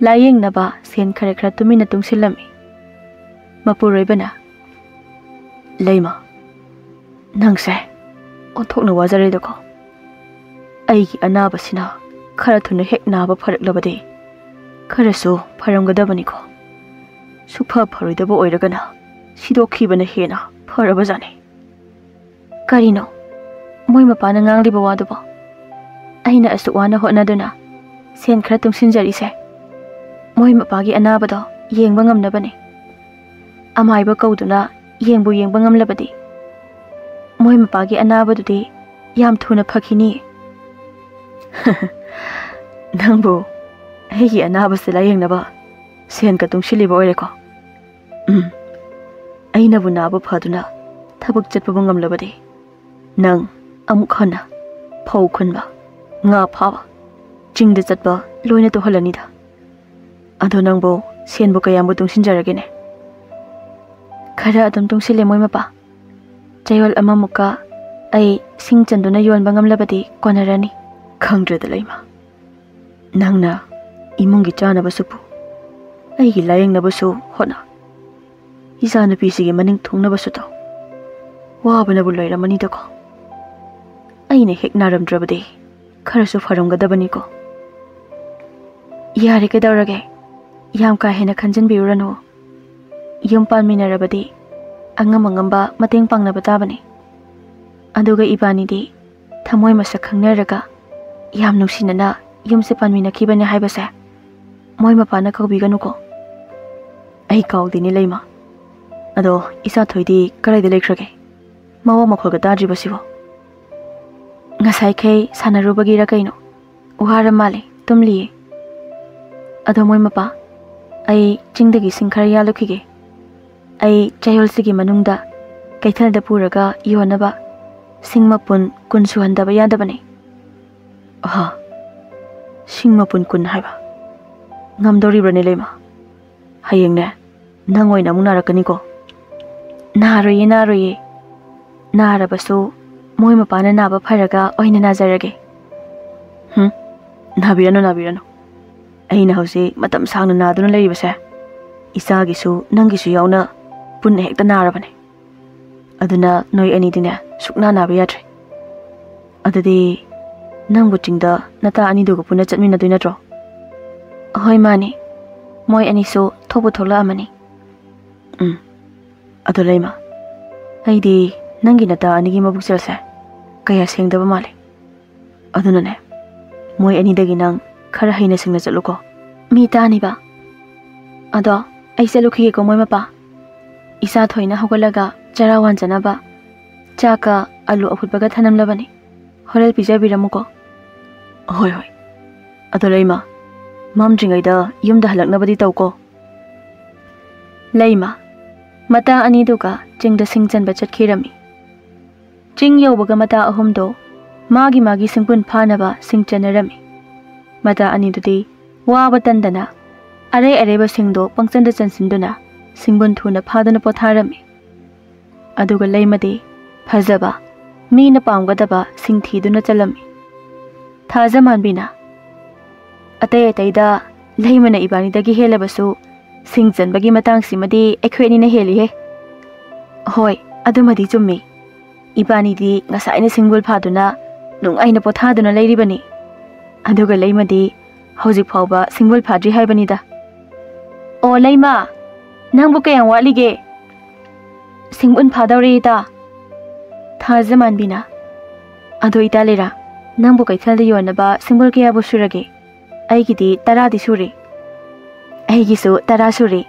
ꯂꯥꯌꯦꯡꯅꯕ ꯁꯦꯟ ꯈꯔ ꯈꯔ ꯇꯨꯃꯤꯟꯅ ꯇꯨꯡꯁꯤꯜꯂꯝꯃꯤ꯫ ꯃꯄꯨꯔꯣꯏꯕꯅ, "ꯂꯩꯃ, ꯅꯪꯁꯦ ꯑꯣꯟꯊꯣꯛꯅ ꯋꯥꯖꯔꯦꯗꯀꯣ꯫ ꯑꯩꯒꯤ ꯑꯅꯥꯕꯁꯤꯅ ꯈꯔ ꯊꯨꯅ ꯍꯦꯛ ꯅꯥꯕ ꯐꯔꯛꯂꯕꯗꯤ ꯈꯔꯁꯨ ꯐꯔꯝꯒꯗꯕꯅꯤꯀꯣ꯫ ꯁꯨꯐ ꯐꯔꯣꯏꯗꯕ ꯑꯣꯏꯔꯒꯅ ꯁꯤꯗꯣꯛꯈꯤꯕꯅ ꯍꯦꯟꯅ ꯐꯔꯕꯖꯥꯠꯅꯤ꯫" "ꯀꯔꯤꯅꯣ ꯃꯣꯏ ꯃꯄꯥꯅ ꯉꯥꯡꯂꯤꯕ ꯋꯥꯗꯨꯕꯣ? ꯑꯩꯅ ꯑꯁꯨꯛ ꯋꯥꯅ ꯍꯣꯠꯅꯗꯨꯅ ꯁꯦꯟ ꯈꯔ ꯇꯨꯡꯁꯤꯟꯖꯔꯤꯁꯦ ꯃꯣꯏ ꯃꯄꯥꯒꯤ ꯑꯅꯥꯕꯗꯣ ꯌꯦꯡꯕ ꯉꯝꯅꯕꯅꯤ꯫ ꯑꯃꯥꯏꯕ ꯀꯧꯗꯨꯅ ꯌꯦꯡꯕꯨ ꯌꯦꯡꯕ ꯉꯝꯂꯕꯗꯤ ꯃꯣꯏ ꯃꯄꯥꯒꯤ ꯑꯅꯥꯕꯗꯨꯗꯤ ꯌꯥꯝ ꯊꯨꯅ ꯐꯈꯤꯅꯤ꯫" "ꯅꯪꯕꯨ ꯑꯩꯒꯤ ꯑꯅꯥꯕꯁꯦ ꯂꯥꯌꯦꯡꯅꯕ ꯁꯦꯟꯒ ꯇꯨꯡꯁꯤꯜꯂꯤꯕ ꯑꯣꯏꯔꯦꯀꯣ? ꯎꯝ, ꯑꯩꯅꯕꯨ ꯅꯥꯕ ꯐꯗꯨꯅ ꯊꯕꯛ ꯆꯠꯄꯕꯨ ꯉꯝꯂꯕꯗꯤ ꯅꯪ ꯑꯃꯨꯛ ꯍꯟꯅ ꯐꯧ ꯈꯨꯟꯕ, ꯉꯥ ꯐꯥꯕ, ꯆꯤꯡꯗ ꯆꯠꯄ ꯂꯣꯏꯅ ꯇꯧꯍꯜꯂꯅꯤꯗ꯫ ꯑꯗꯣ ꯅꯪꯕꯨ ꯁꯦꯟꯕꯨ ꯀꯌꯥꯝꯕꯨ ꯇꯨꯡꯁꯤꯟꯖꯔꯒꯦꯅꯦ?" "ꯈꯔ ꯑꯗꯨꯝ ꯇꯨꯡꯁꯤꯜꯂꯦ ꯃꯣꯏ ꯃꯄꯥ꯫ ꯆꯌꯣꯜ ꯑꯃꯃꯨꯛꯀ ꯑꯩ ꯁꯤꯡ ꯆꯟꯗꯨꯅ ꯌꯣꯟꯕ ꯉꯝꯂꯕꯗꯤ ꯀꯣꯟꯅꯔꯅꯤ꯫" "ꯈꯪꯗ꯭ꯔꯦꯗ ꯂꯩꯃ, ꯅꯪꯅ ꯏꯃꯨꯡꯒꯤ ꯆꯥꯅꯕꯁꯨ ꯄꯨ, ꯑꯩꯒꯤ ꯂꯥꯌꯦꯡꯅꯕꯁꯨ ꯍꯣꯠꯅ, ꯏꯆꯥꯅꯨꯄꯤꯁꯤꯒꯤ ꯃꯅꯤꯡ ꯊꯨꯡꯅꯕꯁꯨ ꯇꯧ꯫ ꯋꯥꯕꯅꯕꯨ ꯂꯣꯏꯔꯝꯃꯅꯤꯗꯀꯣ꯫ ꯑꯩꯅ ꯍꯦꯛ ꯅꯥꯔꯝꯗ꯭ꯔꯕꯗꯤ ꯈꯔꯁꯨ ꯐꯔꯝꯒꯗꯕꯅꯤꯀꯣ꯫" "ꯌꯥꯔꯦ, ꯀꯩꯗꯧꯔꯒꯦ? ꯌꯥꯝ ꯀꯥ ꯍꯦꯟꯅ ꯈꯟꯖꯤꯟꯕꯤꯔꯨꯔꯅꯨ꯫ ꯌꯨꯝ ꯄꯥꯟꯃꯤꯟꯅꯔꯕꯗꯤ ꯑꯉꯝ ꯑꯉꯝꯕ ꯃꯇꯦꯡ ꯄꯥꯡꯅꯕ ꯇꯥꯕꯅꯤ꯫ ꯑꯗꯨꯒ ꯏꯕꯥꯅꯤꯗꯤ ꯊꯃꯣꯏ ꯃꯁꯛ ꯈꯪꯅꯔꯒ ꯌꯥꯝ ꯅꯨꯡꯁꯤꯅꯅ ꯌꯨꯝꯁꯦ ꯄꯥꯟꯃꯤꯟꯅꯈꯤꯕꯅꯦ ꯍꯥꯏꯕꯁꯦ ꯃꯣꯏ ꯃꯄꯥꯅ ꯀꯥꯎꯕꯤꯒꯅꯨꯀꯣ꯫" "ꯑꯩ ꯀꯥꯎꯗꯦꯅꯦ ꯂꯩꯃ꯫ ꯑꯗꯣ ꯏꯆꯥ ꯊꯣꯏꯗꯤ ꯀꯗꯥꯏꯗ ꯂꯩꯈ꯭ꯔꯒꯦ? ꯃꯋꯥ ꯃꯈꯣꯜꯒ ꯇꯥꯗ꯭ꯔꯤꯕꯁꯤꯕꯣ?" "ꯉꯁꯥꯏꯈꯩ ꯁꯥꯟꯅꯔꯨꯕꯒꯤꯔ ꯀꯩꯅꯣ ꯋꯥꯔ ꯃꯥꯜꯂꯦ, ꯇꯨꯝꯂꯤꯌꯦ꯫" "ꯑꯗꯣ ꯃꯣꯏ ꯃꯄꯥ, ꯑꯩ ꯆꯤꯡꯗꯒꯤ ꯁꯤꯡ ꯈꯔ ꯌꯥꯜꯂꯨꯈꯤꯒꯦ꯫ ꯑꯩ ꯆꯌꯣꯜꯁꯤꯒꯤ ꯃꯅꯨꯡꯗ ꯀꯩꯊꯦꯜꯗ ꯄꯨꯔꯒ ꯌꯣꯟꯅꯕ ꯁꯤꯡ ꯃꯄꯨꯟ ꯀꯨꯟ ꯁꯨꯍꯟꯗꯕ ꯌꯥꯗꯕꯅꯤ꯫ ꯑꯍꯥ, ꯁꯤꯡ ꯃꯄꯨꯟ ꯀꯨꯟ ꯍꯥꯏꯕ? ꯉꯝꯗꯧꯔꯤꯕ꯭ꯔꯅꯦ, ꯂꯩꯃ? ꯍꯌꯦꯡꯅꯦ, ꯅꯪ ꯑꯣꯏꯅ ꯑꯃꯨꯛ ꯅꯥꯔꯛꯀꯅꯤꯀꯣ꯫ ꯅꯥꯔꯣꯏꯌꯦ, ꯅꯥꯔꯣꯏꯌꯦ꯫ ꯅꯥꯔꯕꯁꯨ ꯃꯣꯏ ꯃꯄꯥꯅ ꯅꯥꯕ ꯐꯔꯒ ꯑꯣꯏꯅ ꯅꯥꯖꯔꯒꯦ꯫ ꯍꯨꯝ, ꯅꯥꯕꯤꯔꯅꯨ, ꯅꯥꯕꯤꯔꯅꯨ꯫ ꯑꯩꯅ ꯍꯧꯖꯤꯛ ꯃꯇꯝ ꯁꯥꯡꯅ ꯅꯥꯗꯨꯅ ꯂꯩꯔꯤꯕꯁꯦ, ꯏꯆꯥꯒꯤꯁꯨ ꯅꯪꯒꯤꯁꯨ ꯌꯥꯎꯅ ꯄꯨꯟꯅ ꯍꯦꯛꯇ ꯅꯥꯔꯕꯅꯦ꯫ ꯑꯗꯨꯅ ꯅꯣꯏ ꯑꯅꯤꯗꯤꯅꯦ, ꯁꯨꯛꯅꯥ ꯅꯥꯕ ꯌꯥꯗ꯭ꯔꯦ꯫ ꯑꯗꯨꯗꯤ ꯅꯪꯕꯨ ꯆꯤꯡꯗ ꯅꯇꯥ ꯑꯅꯤꯗꯨꯒ ꯄꯨꯟꯅ ꯆꯠꯃꯤꯟꯅꯗꯣꯏ ꯅꯠꯇ꯭ꯔꯣ? ꯍꯣꯏ, ꯃꯥꯅꯤ꯫ ꯃꯣꯏ ꯑꯅꯤꯁꯨ ꯊꯣꯛꯄꯨ ꯊꯣꯛꯂꯛꯑꯃꯅꯤ꯫ ꯎꯝ꯫ ꯑꯗꯣ ꯂꯩꯃ, ꯑꯩꯗꯤ ꯅꯪꯒꯤ ꯅꯇꯥ ꯑꯅꯤꯒꯤ ꯃꯕꯨꯛꯆꯦꯜꯁꯦ ꯀꯌꯥ ꯁꯦꯡꯗꯕ ꯃꯥꯜꯂꯦ꯫ ꯑꯗꯨꯅꯅꯦ, ꯃꯣꯏ ꯑꯅꯤꯗꯒꯤ ꯅꯪ ꯈꯔ ꯍꯩꯅ ꯁꯤꯡꯅ ꯆꯠꯂꯨꯀꯣ꯫ ꯃꯤ ꯇꯥꯅꯤꯕ꯫ ꯑꯗꯣ ꯑꯩ ꯆꯠꯂꯨꯈꯤꯒꯦꯀꯣ, ꯃꯣꯏ ꯃꯄꯥ꯫ ꯏꯆꯥ ꯊꯣꯏꯅ ꯍꯧꯒꯠꯂꯒ ꯆꯔꯥ ꯋꯥꯟꯖꯅꯕ ꯆꯥꯛꯀ ꯑꯂꯨ ꯑꯐꯨꯠꯄꯒ ꯊꯅꯝꯂꯕꯅꯤ꯫ ꯍꯣꯔꯦꯟ ꯄꯤꯖꯕꯤꯔꯝꯃꯨꯀꯣ꯫ ꯍꯣꯏ, ꯍꯣꯏ꯫ ꯑꯗꯣ ꯂꯩꯃ, ꯃꯝꯗ꯭ꯔꯤꯉꯩꯗ ꯌꯨꯝꯗ ꯍꯜꯂꯛꯅꯕꯗꯤ ꯇꯧꯀꯣ꯫ ꯂꯩꯃ ꯃꯇꯥ ꯑꯅꯤꯗꯨꯒ ꯆꯤꯡꯗ ꯁꯤꯡ ꯆꯟꯕ ꯆꯠꯈꯤꯔꯝꯃꯤ꯫ ꯆꯤꯡ ꯌꯧꯕꯒ ꯃꯇꯥ ꯑꯍꯨꯝꯗꯣ ꯃꯥꯒꯤ ꯃꯥꯒꯤ ꯁꯤꯡꯄꯨꯟ ꯐꯥꯅꯕ ꯁꯤꯡ ꯆꯟꯅꯔꯝꯃꯤ꯫ ꯃꯇꯥ ꯑꯅꯤꯗꯨꯗꯤ ꯋꯥꯕ ꯇꯟꯗꯅ ꯑꯔꯩ ꯑꯔꯩꯕꯁꯤꯡꯗꯣ ꯄꯪꯆꯟꯗ ꯆꯟꯁꯤꯟꯗꯨꯅ ꯁꯤꯡꯕꯨꯟ ꯊꯨꯅ ꯐꯥꯗꯨꯅ ꯄꯣꯊꯥꯔꯝꯃꯤ꯫ ꯑꯗꯨꯒ ꯂꯩꯃꯗꯤ ꯐꯖꯕ, ꯃꯤꯅ ꯄꯥꯝꯒꯗꯕ ꯁꯤꯡ ꯊꯤꯗꯨꯅ ꯆꯠꯂꯝꯃꯤ꯫ ꯊꯥꯖꯃꯥꯟꯕꯤꯅ, "ꯑꯇꯩ ꯑꯇꯩꯗ ꯂꯩꯃꯅ ꯏꯕꯥꯅꯤꯗꯒꯤ ꯍꯦꯜꯂꯕꯁꯨ, ꯁꯤꯡ ꯆꯟꯕꯒꯤ ꯃꯇꯥꯡꯁꯤꯃꯗꯤ ꯑꯩꯈꯣꯏ ꯑꯅꯤꯅ ꯍꯦꯜꯂꯤꯍꯦ꯫" "ꯍꯣꯏ, ꯑꯗꯨꯃꯗꯤ ꯆꯨꯝꯃꯤ꯫ ꯏꯕꯥꯅꯤꯗꯤ ꯉꯁꯥꯏꯅ ꯁꯤꯡꯕꯨꯜ ꯐꯥꯗꯨꯅ ꯅꯨꯡꯉꯥꯏꯅ ꯄꯣꯊꯥꯗꯨꯅ ꯂꯩꯔꯤꯕꯅꯤ꯫ ꯑꯗꯨꯒ ꯂꯩꯃꯗꯤ ꯍꯧꯖꯤꯛ ꯐꯥꯎꯕ ꯁꯤꯡꯕꯨꯜ ꯐꯥꯗ꯭ꯔꯤ ꯍꯥꯏꯕꯅꯤꯗ꯫ ꯑꯣ ꯂꯩꯃ, ꯅꯪꯕꯨ ꯀꯌꯥꯝ ꯋꯥꯠꯂꯤꯒꯦ?" "ꯁꯤꯡꯕꯨꯜ ꯐꯥꯗꯧꯔꯦ ꯏꯇꯥ꯫" ꯊꯥꯖꯃꯥꯟꯕꯤꯅ, "ꯑꯗꯣ ꯏꯇꯥ ꯂꯩꯔꯥ, ꯅꯪꯕꯨ ꯀꯩꯊꯦꯜꯗ ꯌꯣꯟꯅꯕ ꯁꯤꯡꯕꯨꯜ ꯀꯌꯥꯕꯨ ꯁꯨꯔꯒꯦ?" "ꯑꯩꯒꯤꯗꯤ ꯇꯔꯥꯗꯤ ꯁꯨꯔꯦ꯫" "ꯑꯩꯒꯤꯁꯨ ꯇꯔꯥ ꯁꯨꯔꯦ꯫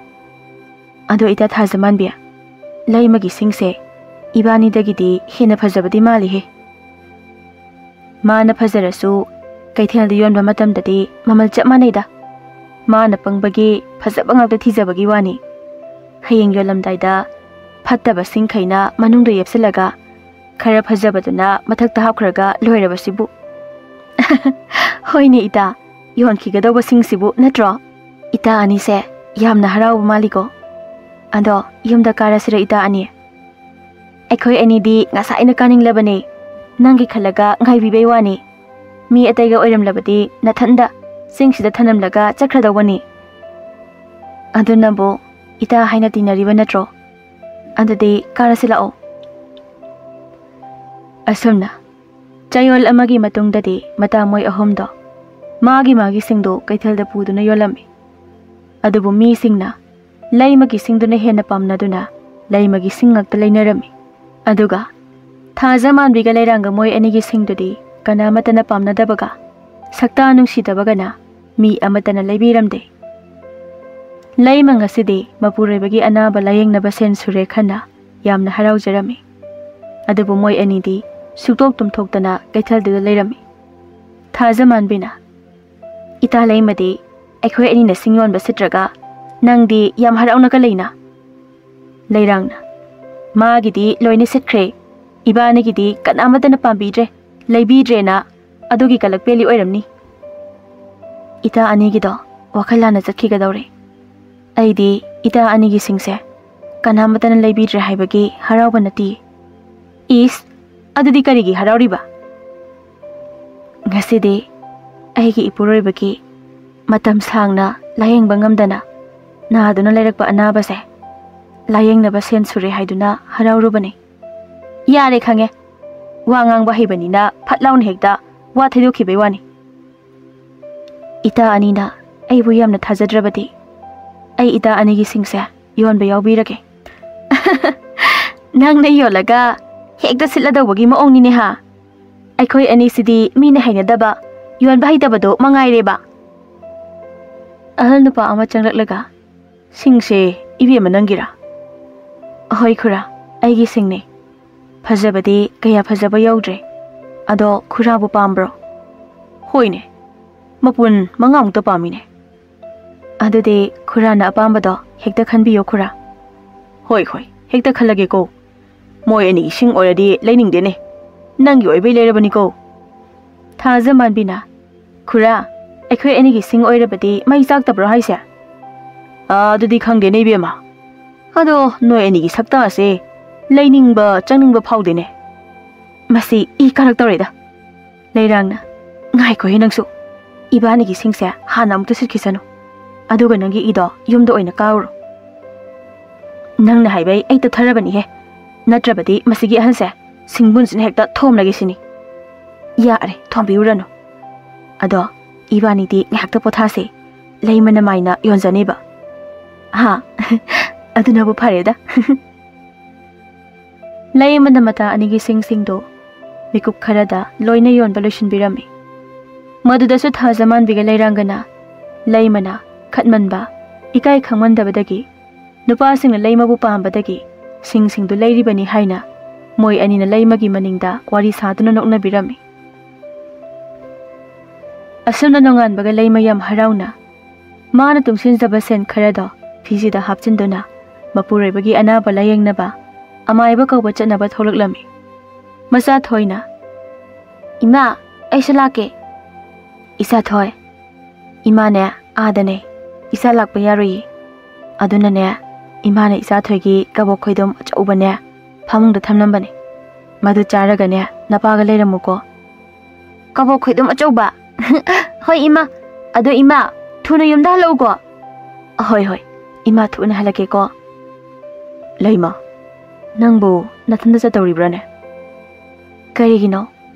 ꯑꯗꯣ ꯏꯇꯥ ꯊꯥꯖꯃꯥꯟꯕꯤ, ꯂꯩꯃꯒꯤ ꯁꯤꯡꯁꯦ ꯏꯕꯥꯅꯤꯗꯒꯤꯗꯤ ꯍꯦꯟꯅ ꯐꯖꯕꯗꯤ ꯃꯥꯜꯂꯤꯍꯦ꯫" "ꯃꯥꯅ ꯐꯖꯔꯁꯨ ꯀꯩꯊꯦꯜꯗ ꯌꯣꯟꯕ ꯃꯇꯝꯗꯗꯤ ꯃꯃꯜ ꯆꯞ ꯃꯥꯟꯅꯩꯗ꯫ ꯃꯥꯅ ꯄꯪꯕꯒꯤ ꯐꯖꯕ ꯉꯥꯛꯇ ꯊꯤꯖꯕꯒꯤ ꯋꯥꯅꯤ꯫ ꯍꯌꯦꯡ ꯌꯣꯜꯂꯝꯗꯥꯏꯗ ꯐꯠꯇꯕꯁꯤꯡꯈꯩꯅ ꯃꯅꯨꯡꯗ ꯌꯦꯞꯁꯤꯜꯂꯒ ꯈꯔ ꯐꯖꯕꯗꯨꯅ ꯃꯊꯛꯇ ꯍꯥꯞꯈ꯭ꯔꯒ ꯂꯣꯏꯔꯕꯁꯤꯕꯨ꯫ ꯍꯣꯏꯅꯦ ꯏꯇꯥ, ꯌꯣꯟꯈꯤꯒꯗꯧꯕꯁꯤꯡꯁꯤꯕꯨ ꯅꯠꯇ꯭ꯔꯣ? ꯏꯇꯥ ꯑꯅꯤꯁꯦ ꯌꯥꯝꯅ ꯍꯔꯥꯎꯕ ꯃꯥꯜꯂꯤꯀꯣ꯫ ꯑꯗꯣ ꯌꯨꯝꯗ ꯀꯥꯔꯁꯤꯔ ꯏꯇꯥ ꯑꯅꯤ? ꯑꯩꯈꯣꯏ ꯑꯅꯤꯗꯤ ꯉꯁꯥꯏꯅ ꯀꯥꯅꯤꯡꯂꯕꯅꯦ꯫ ꯅꯪꯒꯤ ꯈꯜꯂꯒ ꯉꯥꯏꯕꯤꯕꯩ ꯋꯥꯅꯤ꯫ ꯃꯤ ꯑꯇꯩꯒ ꯑꯣꯏꯔꯝꯂꯕꯗꯤ ꯅꯊꯟꯗ ꯆꯤꯡꯁꯤꯗ ꯊꯅꯝꯂꯒ ꯆꯠꯈ꯭ꯔꯗꯧꯕꯅꯤ꯫ ꯑꯗꯨꯅꯕꯨ ꯏꯇꯥ ꯍꯥꯏꯅ ꯇꯤꯟꯅꯔꯤꯕ ꯅꯠꯇ꯭ꯔꯣ? ꯑꯗꯨꯗꯤ ꯀꯥꯔꯁꯤ ꯂꯥꯛꯑꯣ꯫ ꯑꯁꯨꯝꯅ ꯆꯌꯣꯜ ꯑꯃꯒꯤ ꯃꯇꯨꯡꯗꯗꯤ ꯃꯇꯥ ꯃꯣꯏ ꯑꯍꯨꯝꯗꯣ ꯃꯥꯒꯤ ꯃꯥꯒꯤ ꯁꯤꯡꯗꯨ ꯀꯩꯊꯦꯜꯗ ꯄꯨꯗꯨꯅ ꯌꯣꯜꯂꯝꯃꯤ꯫ ꯑꯗꯨꯕꯨ ꯃꯤꯁꯤꯡꯅ ꯂꯩꯃꯒꯤ ꯁꯤꯡꯗꯨꯅ ꯍꯦꯟꯅ ꯄꯥꯝꯅꯗꯨꯅ ꯂꯩꯃꯒꯤ ꯁꯤꯡ ꯉꯥꯛꯇ ꯂꯩꯅꯔꯝꯃꯤ꯫ ꯑꯗꯨꯒ ꯊꯥꯖ ꯃꯥꯟꯕꯤꯒ ꯂꯩꯔꯥꯡꯒ ꯃꯣꯏ ꯑꯅꯤꯒꯤ ꯁꯤꯡꯗꯨꯗꯤ ꯀꯅꯥ ꯑꯃꯠꯇꯅ ꯄꯥꯝꯅꯗꯕꯒ ꯁꯛꯇꯥ ꯅꯨꯡꯁꯤꯗꯕꯒꯅ ꯃꯤ ꯑꯃꯠꯇꯅ ꯂꯩꯕꯤꯔꯝꯗꯦ꯫ ꯂꯩꯃ ꯉꯁꯤꯗꯤ ꯃꯄꯨꯔꯣꯏꯕꯒꯤ ꯑꯅꯥꯕ ꯂꯥꯌꯦꯡꯅꯕ ꯁꯦꯟ ꯁꯨꯔꯦ ꯈꯟꯅ ꯌꯥꯝꯅ ꯍꯔꯥꯎꯖꯔꯝꯃꯤ꯫ ꯑꯗꯨꯕꯨ ꯃꯣꯏ ꯑꯅꯤꯗꯤ ꯁꯨꯛꯇꯣꯛ ꯇꯨꯝꯊꯣꯛꯇꯅ ꯀꯩꯊꯦꯜꯗꯨꯗ ꯂꯩꯔꯝꯃꯤ꯫ ꯊꯥꯖ ꯃꯥꯟꯕꯤꯅ, "ꯏꯇꯥ ꯂꯩꯃꯗꯤ ꯑꯩꯈꯣꯏ ꯑꯅꯤꯅ ꯁꯤꯡ ꯌꯣꯟꯕ ꯁꯤꯠꯇ꯭ꯔꯒ ꯅꯪꯗꯤ ꯌꯥꯝ ꯍꯔꯥꯎꯅꯒ ꯂꯩꯅ?" ꯂꯩꯔꯥꯡꯅ, "ꯃꯥꯒꯤꯗꯤ ꯂꯣꯏꯅ ꯁꯤꯠꯈ꯭ꯔꯦ꯫ ꯏꯕꯥꯅꯤꯒꯤꯗꯤ ꯀꯅꯥꯃꯠꯇꯅ ꯄꯥꯝꯕꯤꯗ꯭ꯔꯦ, ꯂꯩꯕꯤꯗ꯭ꯔꯦꯅ꯫ ꯑꯗꯨꯒꯤ ꯀꯂꯛ ꯄꯦꯜꯂꯤ ꯑꯣꯏꯔꯝꯅꯤ꯫" ꯏꯇꯥ ꯑꯅꯤꯒꯤꯗꯣ ꯋꯥꯈꯜ ꯂꯥꯟꯅ ꯆꯠꯈꯤꯒꯗꯧꯔꯦ꯫ ꯑꯩꯗꯤ ꯏꯇꯥ ꯑꯅꯤꯒꯤ ꯁꯤꯡꯁꯦ ꯀꯅꯥꯃꯠꯇꯅ ꯂꯩꯕꯤꯗ꯭ꯔꯦ ꯍꯥꯏꯕꯒꯤ ꯍꯔꯥꯎꯕ ꯅꯠꯇꯦ꯫ ꯏꯁ, ꯑꯗꯨꯗꯤ ꯀꯔꯤꯒꯤ ꯍꯔꯥꯎꯔꯤꯕ? ꯉꯁꯤꯗꯤ ꯑꯩꯒꯤ ꯏꯄꯨꯔꯣꯏꯕꯒꯤ ꯃꯇꯝ ꯁꯥꯡꯅ ꯂꯥꯌꯦꯡꯕ ꯉꯝꯗꯅ ꯅꯥꯗꯨꯅ ꯂꯩꯔꯛꯄ ꯑꯅꯥꯕꯁꯦ ꯂꯥꯌꯦꯡꯅꯕ ꯁꯦꯟ ꯁꯨꯔꯦ ꯍꯥꯏꯗꯨꯅ ꯍꯔꯥꯎꯔꯨꯕꯅꯤ꯫ ꯌꯥꯔꯦ, ꯈꯪꯉꯦ꯫ ꯋꯥ ꯉꯥꯡꯕ ꯍꯩꯕꯅꯤꯅ ꯐꯠ ꯂꯥꯎꯅ ꯍꯦꯛꯇ ꯋꯥ ꯊꯩꯗꯣꯛꯈꯤꯕꯩ ꯋꯥꯅꯤ꯫ ꯏꯇꯥ ꯑꯅꯤꯅ ꯑꯩꯕꯨ ꯌꯥꯝꯅ ꯊꯥꯖꯗ꯭ꯔꯕꯗꯤ ꯑꯩ ꯏꯇꯥ ꯑꯅꯤꯒꯤ ꯁꯤꯡꯁꯦ ꯌꯣꯟꯕ ꯌꯥꯎꯕꯤꯔꯒꯦ꯫ ꯅꯪꯅ ꯌꯣꯜꯂꯒ ꯍꯦꯛꯇ ꯁꯤꯠꯂꯗꯧꯕꯒꯤ ꯃꯑꯣꯡꯅꯤꯅꯦ ꯍꯥ? ꯑꯩꯈꯣꯏ ꯑꯅꯤꯁꯤꯗꯤ ꯃꯤꯅ ꯍꯩꯅꯗꯕ, ꯌꯣꯟꯕ ꯍꯩꯇꯕꯗꯣ ꯃꯉꯥꯏꯔꯦꯕ꯫ ꯑꯍꯜ ꯅꯨꯄꯥ ꯑꯃ ꯆꯪꯂꯛꯂꯒ, "ꯁꯤꯡꯁꯦ ꯏꯕꯦꯝꯃ ꯅꯪꯒꯤꯔꯥ?" "ꯑꯍꯣꯏ ꯈꯨꯔꯥ, ꯑꯩꯒꯤ ꯁꯤꯡꯅꯦ꯫ ꯐꯖꯕꯗꯤ ꯀꯌꯥ ꯐꯖꯕ ꯌꯧꯗ꯭ꯔꯦ꯫ ꯑꯗꯣ ꯈꯨꯔꯥꯕꯨ ꯄꯥꯝꯕ꯭ꯔꯣ?" "ꯍꯣꯏꯅꯦ, ꯃꯄꯨꯟ ꯃꯉꯥꯃꯨꯛꯇ ꯄꯥꯝꯃꯤꯅꯦ꯫" ꯑꯗꯨꯗꯤ ꯈꯨꯔꯥꯅ ꯑꯄꯥꯝꯕꯗꯣ ꯍꯦꯛꯇ ꯈꯟꯕꯤꯌꯣ, ꯈꯨꯔꯥ꯫ ꯍꯣꯏ, ꯍꯣꯏ, ꯍꯦꯛꯇ ꯈꯜꯂꯒꯦꯀꯣ꯫ ꯃꯣꯏ ꯑꯅꯤꯒꯤ ꯁꯤꯡ ꯑꯣꯏꯔꯗꯤ ꯂꯩꯅꯤꯡꯗꯦꯅꯦ꯫ ꯅꯪꯒꯤ ꯑꯣꯏꯕꯩ ꯂꯩꯔꯕꯅꯤꯀꯣ꯫ ꯊꯥꯖ ꯃꯥꯟꯕꯤꯅ, "ꯈꯨꯔꯥ, ꯑꯩꯈꯣꯏ ꯑꯅꯤꯒꯤ ꯁꯤꯡ ꯑꯣꯏꯔꯕꯗꯤ ꯃꯩ ꯆꯥꯛꯇꯕ꯭ꯔꯣ ꯍꯥꯏꯁꯦ?" "ꯑꯥ, ꯑꯗꯨꯗꯤ ꯈꯪꯗꯦꯅꯦ ꯏꯕꯦꯝꯃ꯫ ꯑꯗꯣ ꯅꯣꯏ ꯑꯅꯤꯒꯤ ꯁꯛꯇꯥꯁꯦ ꯂꯩꯅꯤꯡꯕ ꯆꯪꯅꯤꯡꯕ ꯐꯥꯎꯗꯦꯅꯦ꯫ ꯃꯁꯤ ꯏ ꯀꯥꯔꯛꯇꯧꯔꯦꯗ꯫" ꯂꯩꯔꯥꯡꯅ, "ꯉꯥꯏꯈꯣꯍꯦ ꯅꯪꯁꯨ꯫ ꯏꯕꯥꯅꯤꯒꯤ ꯁꯤꯡꯁꯦ ꯍꯥꯟꯅ ꯑꯃꯨꯛꯇ ꯁꯤꯠꯈꯤꯁꯅꯨ꯫ ꯑꯗꯨꯒ ꯅꯪꯒꯤ ꯏꯗꯣ ꯌꯨꯝꯗ ꯑꯣꯏꯅ ꯀꯥꯔꯨꯔꯣ꯫" "ꯅꯪꯅ ꯍꯥꯏꯕꯩ ꯑꯩ ꯇꯞꯊꯔꯕꯅꯤꯍꯦ꯫ ꯅꯠꯇ꯭ꯔꯕꯗꯤ ꯃꯁꯤꯒꯤ ꯑꯍꯟꯁꯦ ꯁꯤꯡꯕꯨꯟꯁꯤꯅ ꯍꯦꯛꯇ ꯊꯣꯝꯂꯒꯦ ꯁꯤꯅꯤ꯫ ꯌꯥꯔꯦ, ꯊꯣꯝꯕꯤꯔꯨꯔꯅꯨ꯫ ꯑꯗꯣ ꯏꯕꯥꯅꯤꯗꯤ ꯉꯥꯏꯍꯥꯛꯇ ꯄꯣꯊꯥꯁꯦ꯫ ꯂꯩꯃꯅ ꯃꯥꯏꯅ ꯌꯣꯟꯖꯅꯦꯕ꯫" "ꯍꯥ? ꯑꯗꯨꯅꯕꯨ ꯐꯔꯦꯗ꯫" ꯂꯩꯃꯅ ꯃꯇꯥ ꯑꯅꯤꯒꯤ ꯁꯤꯡꯁꯤꯡꯗꯨ ꯃꯤꯀꯨꯞ ꯈꯔꯗ ꯂꯣꯏꯅ ꯌꯣꯟꯕ ꯂꯣꯏꯁꯤꯟꯕꯤꯔꯝꯃꯤ꯫ ꯃꯗꯨꯗꯁꯨ ꯊꯥꯖ ꯃꯥꯟꯕꯤꯒ ꯂꯩꯔꯥꯡꯒꯅ ꯂꯩꯃꯅ ꯈꯠꯃꯟꯕ, ꯏꯀꯥꯏ ꯈꯪꯃꯟꯗꯕꯗꯒꯤ, ꯅꯨꯄꯥꯁꯤꯡꯅ ꯂꯩꯃꯕꯨ ꯄꯥꯝꯕꯗꯒꯤ ꯁꯤꯡꯁꯤꯡꯗꯨ ꯂꯩꯔꯤꯕꯅꯤ ꯍꯥꯏꯅ ꯃꯣꯏ ꯑꯅꯤꯅ ꯂꯩꯃꯒꯤ ꯃꯅꯤꯡꯗ ꯋꯥꯔꯤ ꯁꯥꯗꯨꯅ ꯅꯣꯛꯅꯕꯤꯔꯝꯃꯤ꯫ ꯑꯁꯨꯝꯅ ꯅꯣꯡꯉꯥꯟꯕꯒ ꯂꯩꯃ ꯌꯥꯝ ꯍꯔꯥꯎꯅ ꯃꯥꯅ ꯇꯨꯡꯁꯤꯟꯖꯕ ꯁꯦꯟ ꯈꯔꯗꯣ ꯐꯤꯖꯤꯗ ꯍꯥꯞꯆꯤꯟꯗꯨꯅ ꯃꯄꯨꯔꯣꯏꯕꯒꯤ ꯑꯅꯥꯕ ꯂꯥꯌꯦꯡꯅꯕ ꯑꯃꯥꯏꯕ ꯀꯧꯕ ꯆꯠꯅꯕ ꯊꯣꯛꯂꯛꯂꯝꯃꯤ꯫ ꯃꯆꯥ ꯊꯣꯏꯅ, "ꯏꯃꯥ, ꯑꯩꯁꯨ ꯂꯥꯛꯀꯦ꯫" "ꯏꯆꯥ ꯊꯣꯏ, ꯏꯃꯥꯅꯦ ꯑꯥꯗꯅꯦ, ꯏꯆꯥ ꯂꯥꯛꯄ ꯌꯥꯔꯣꯏꯌꯦ꯫ ꯑꯗꯨꯅꯅꯦ, ꯏꯃꯥꯅ ꯏꯆꯥ ꯊꯣꯏꯒꯤ ꯀꯕꯣꯛ ꯈꯣꯏꯗꯨꯝ ꯑꯆꯧꯕꯅꯦ ꯐꯃꯨꯡꯗ ꯊꯝꯂꯝꯕꯅꯦ꯫ ꯃꯗꯨ ꯆꯥꯔꯒꯅꯦ ꯅꯄꯥꯒ ꯂꯩꯔꯝꯃꯨꯀꯣ꯫" "ꯀꯕꯣꯛ ꯈꯣꯏꯗꯨꯝ ꯑꯆꯧꯕ?" "ꯍꯣꯏ ꯏꯃꯥ꯫ ꯑꯗꯣ ꯏꯃꯥ, ꯊꯨꯅ ꯌꯨꯝꯗ ꯍꯜꯂꯛꯎꯀꯣ꯫" "ꯍꯣꯏ, ꯍꯣꯏ, ꯏꯃꯥ ꯊꯨꯅ ꯍꯜꯂꯛꯀꯦꯀꯣ꯫" "ꯂꯩꯃ, ꯅꯪꯕꯨ ꯅꯊꯟꯗ ꯆꯠꯇꯧꯔꯤꯕ꯭ꯔꯥꯅꯦ?" "ꯀꯔꯤꯒꯤꯅꯣ?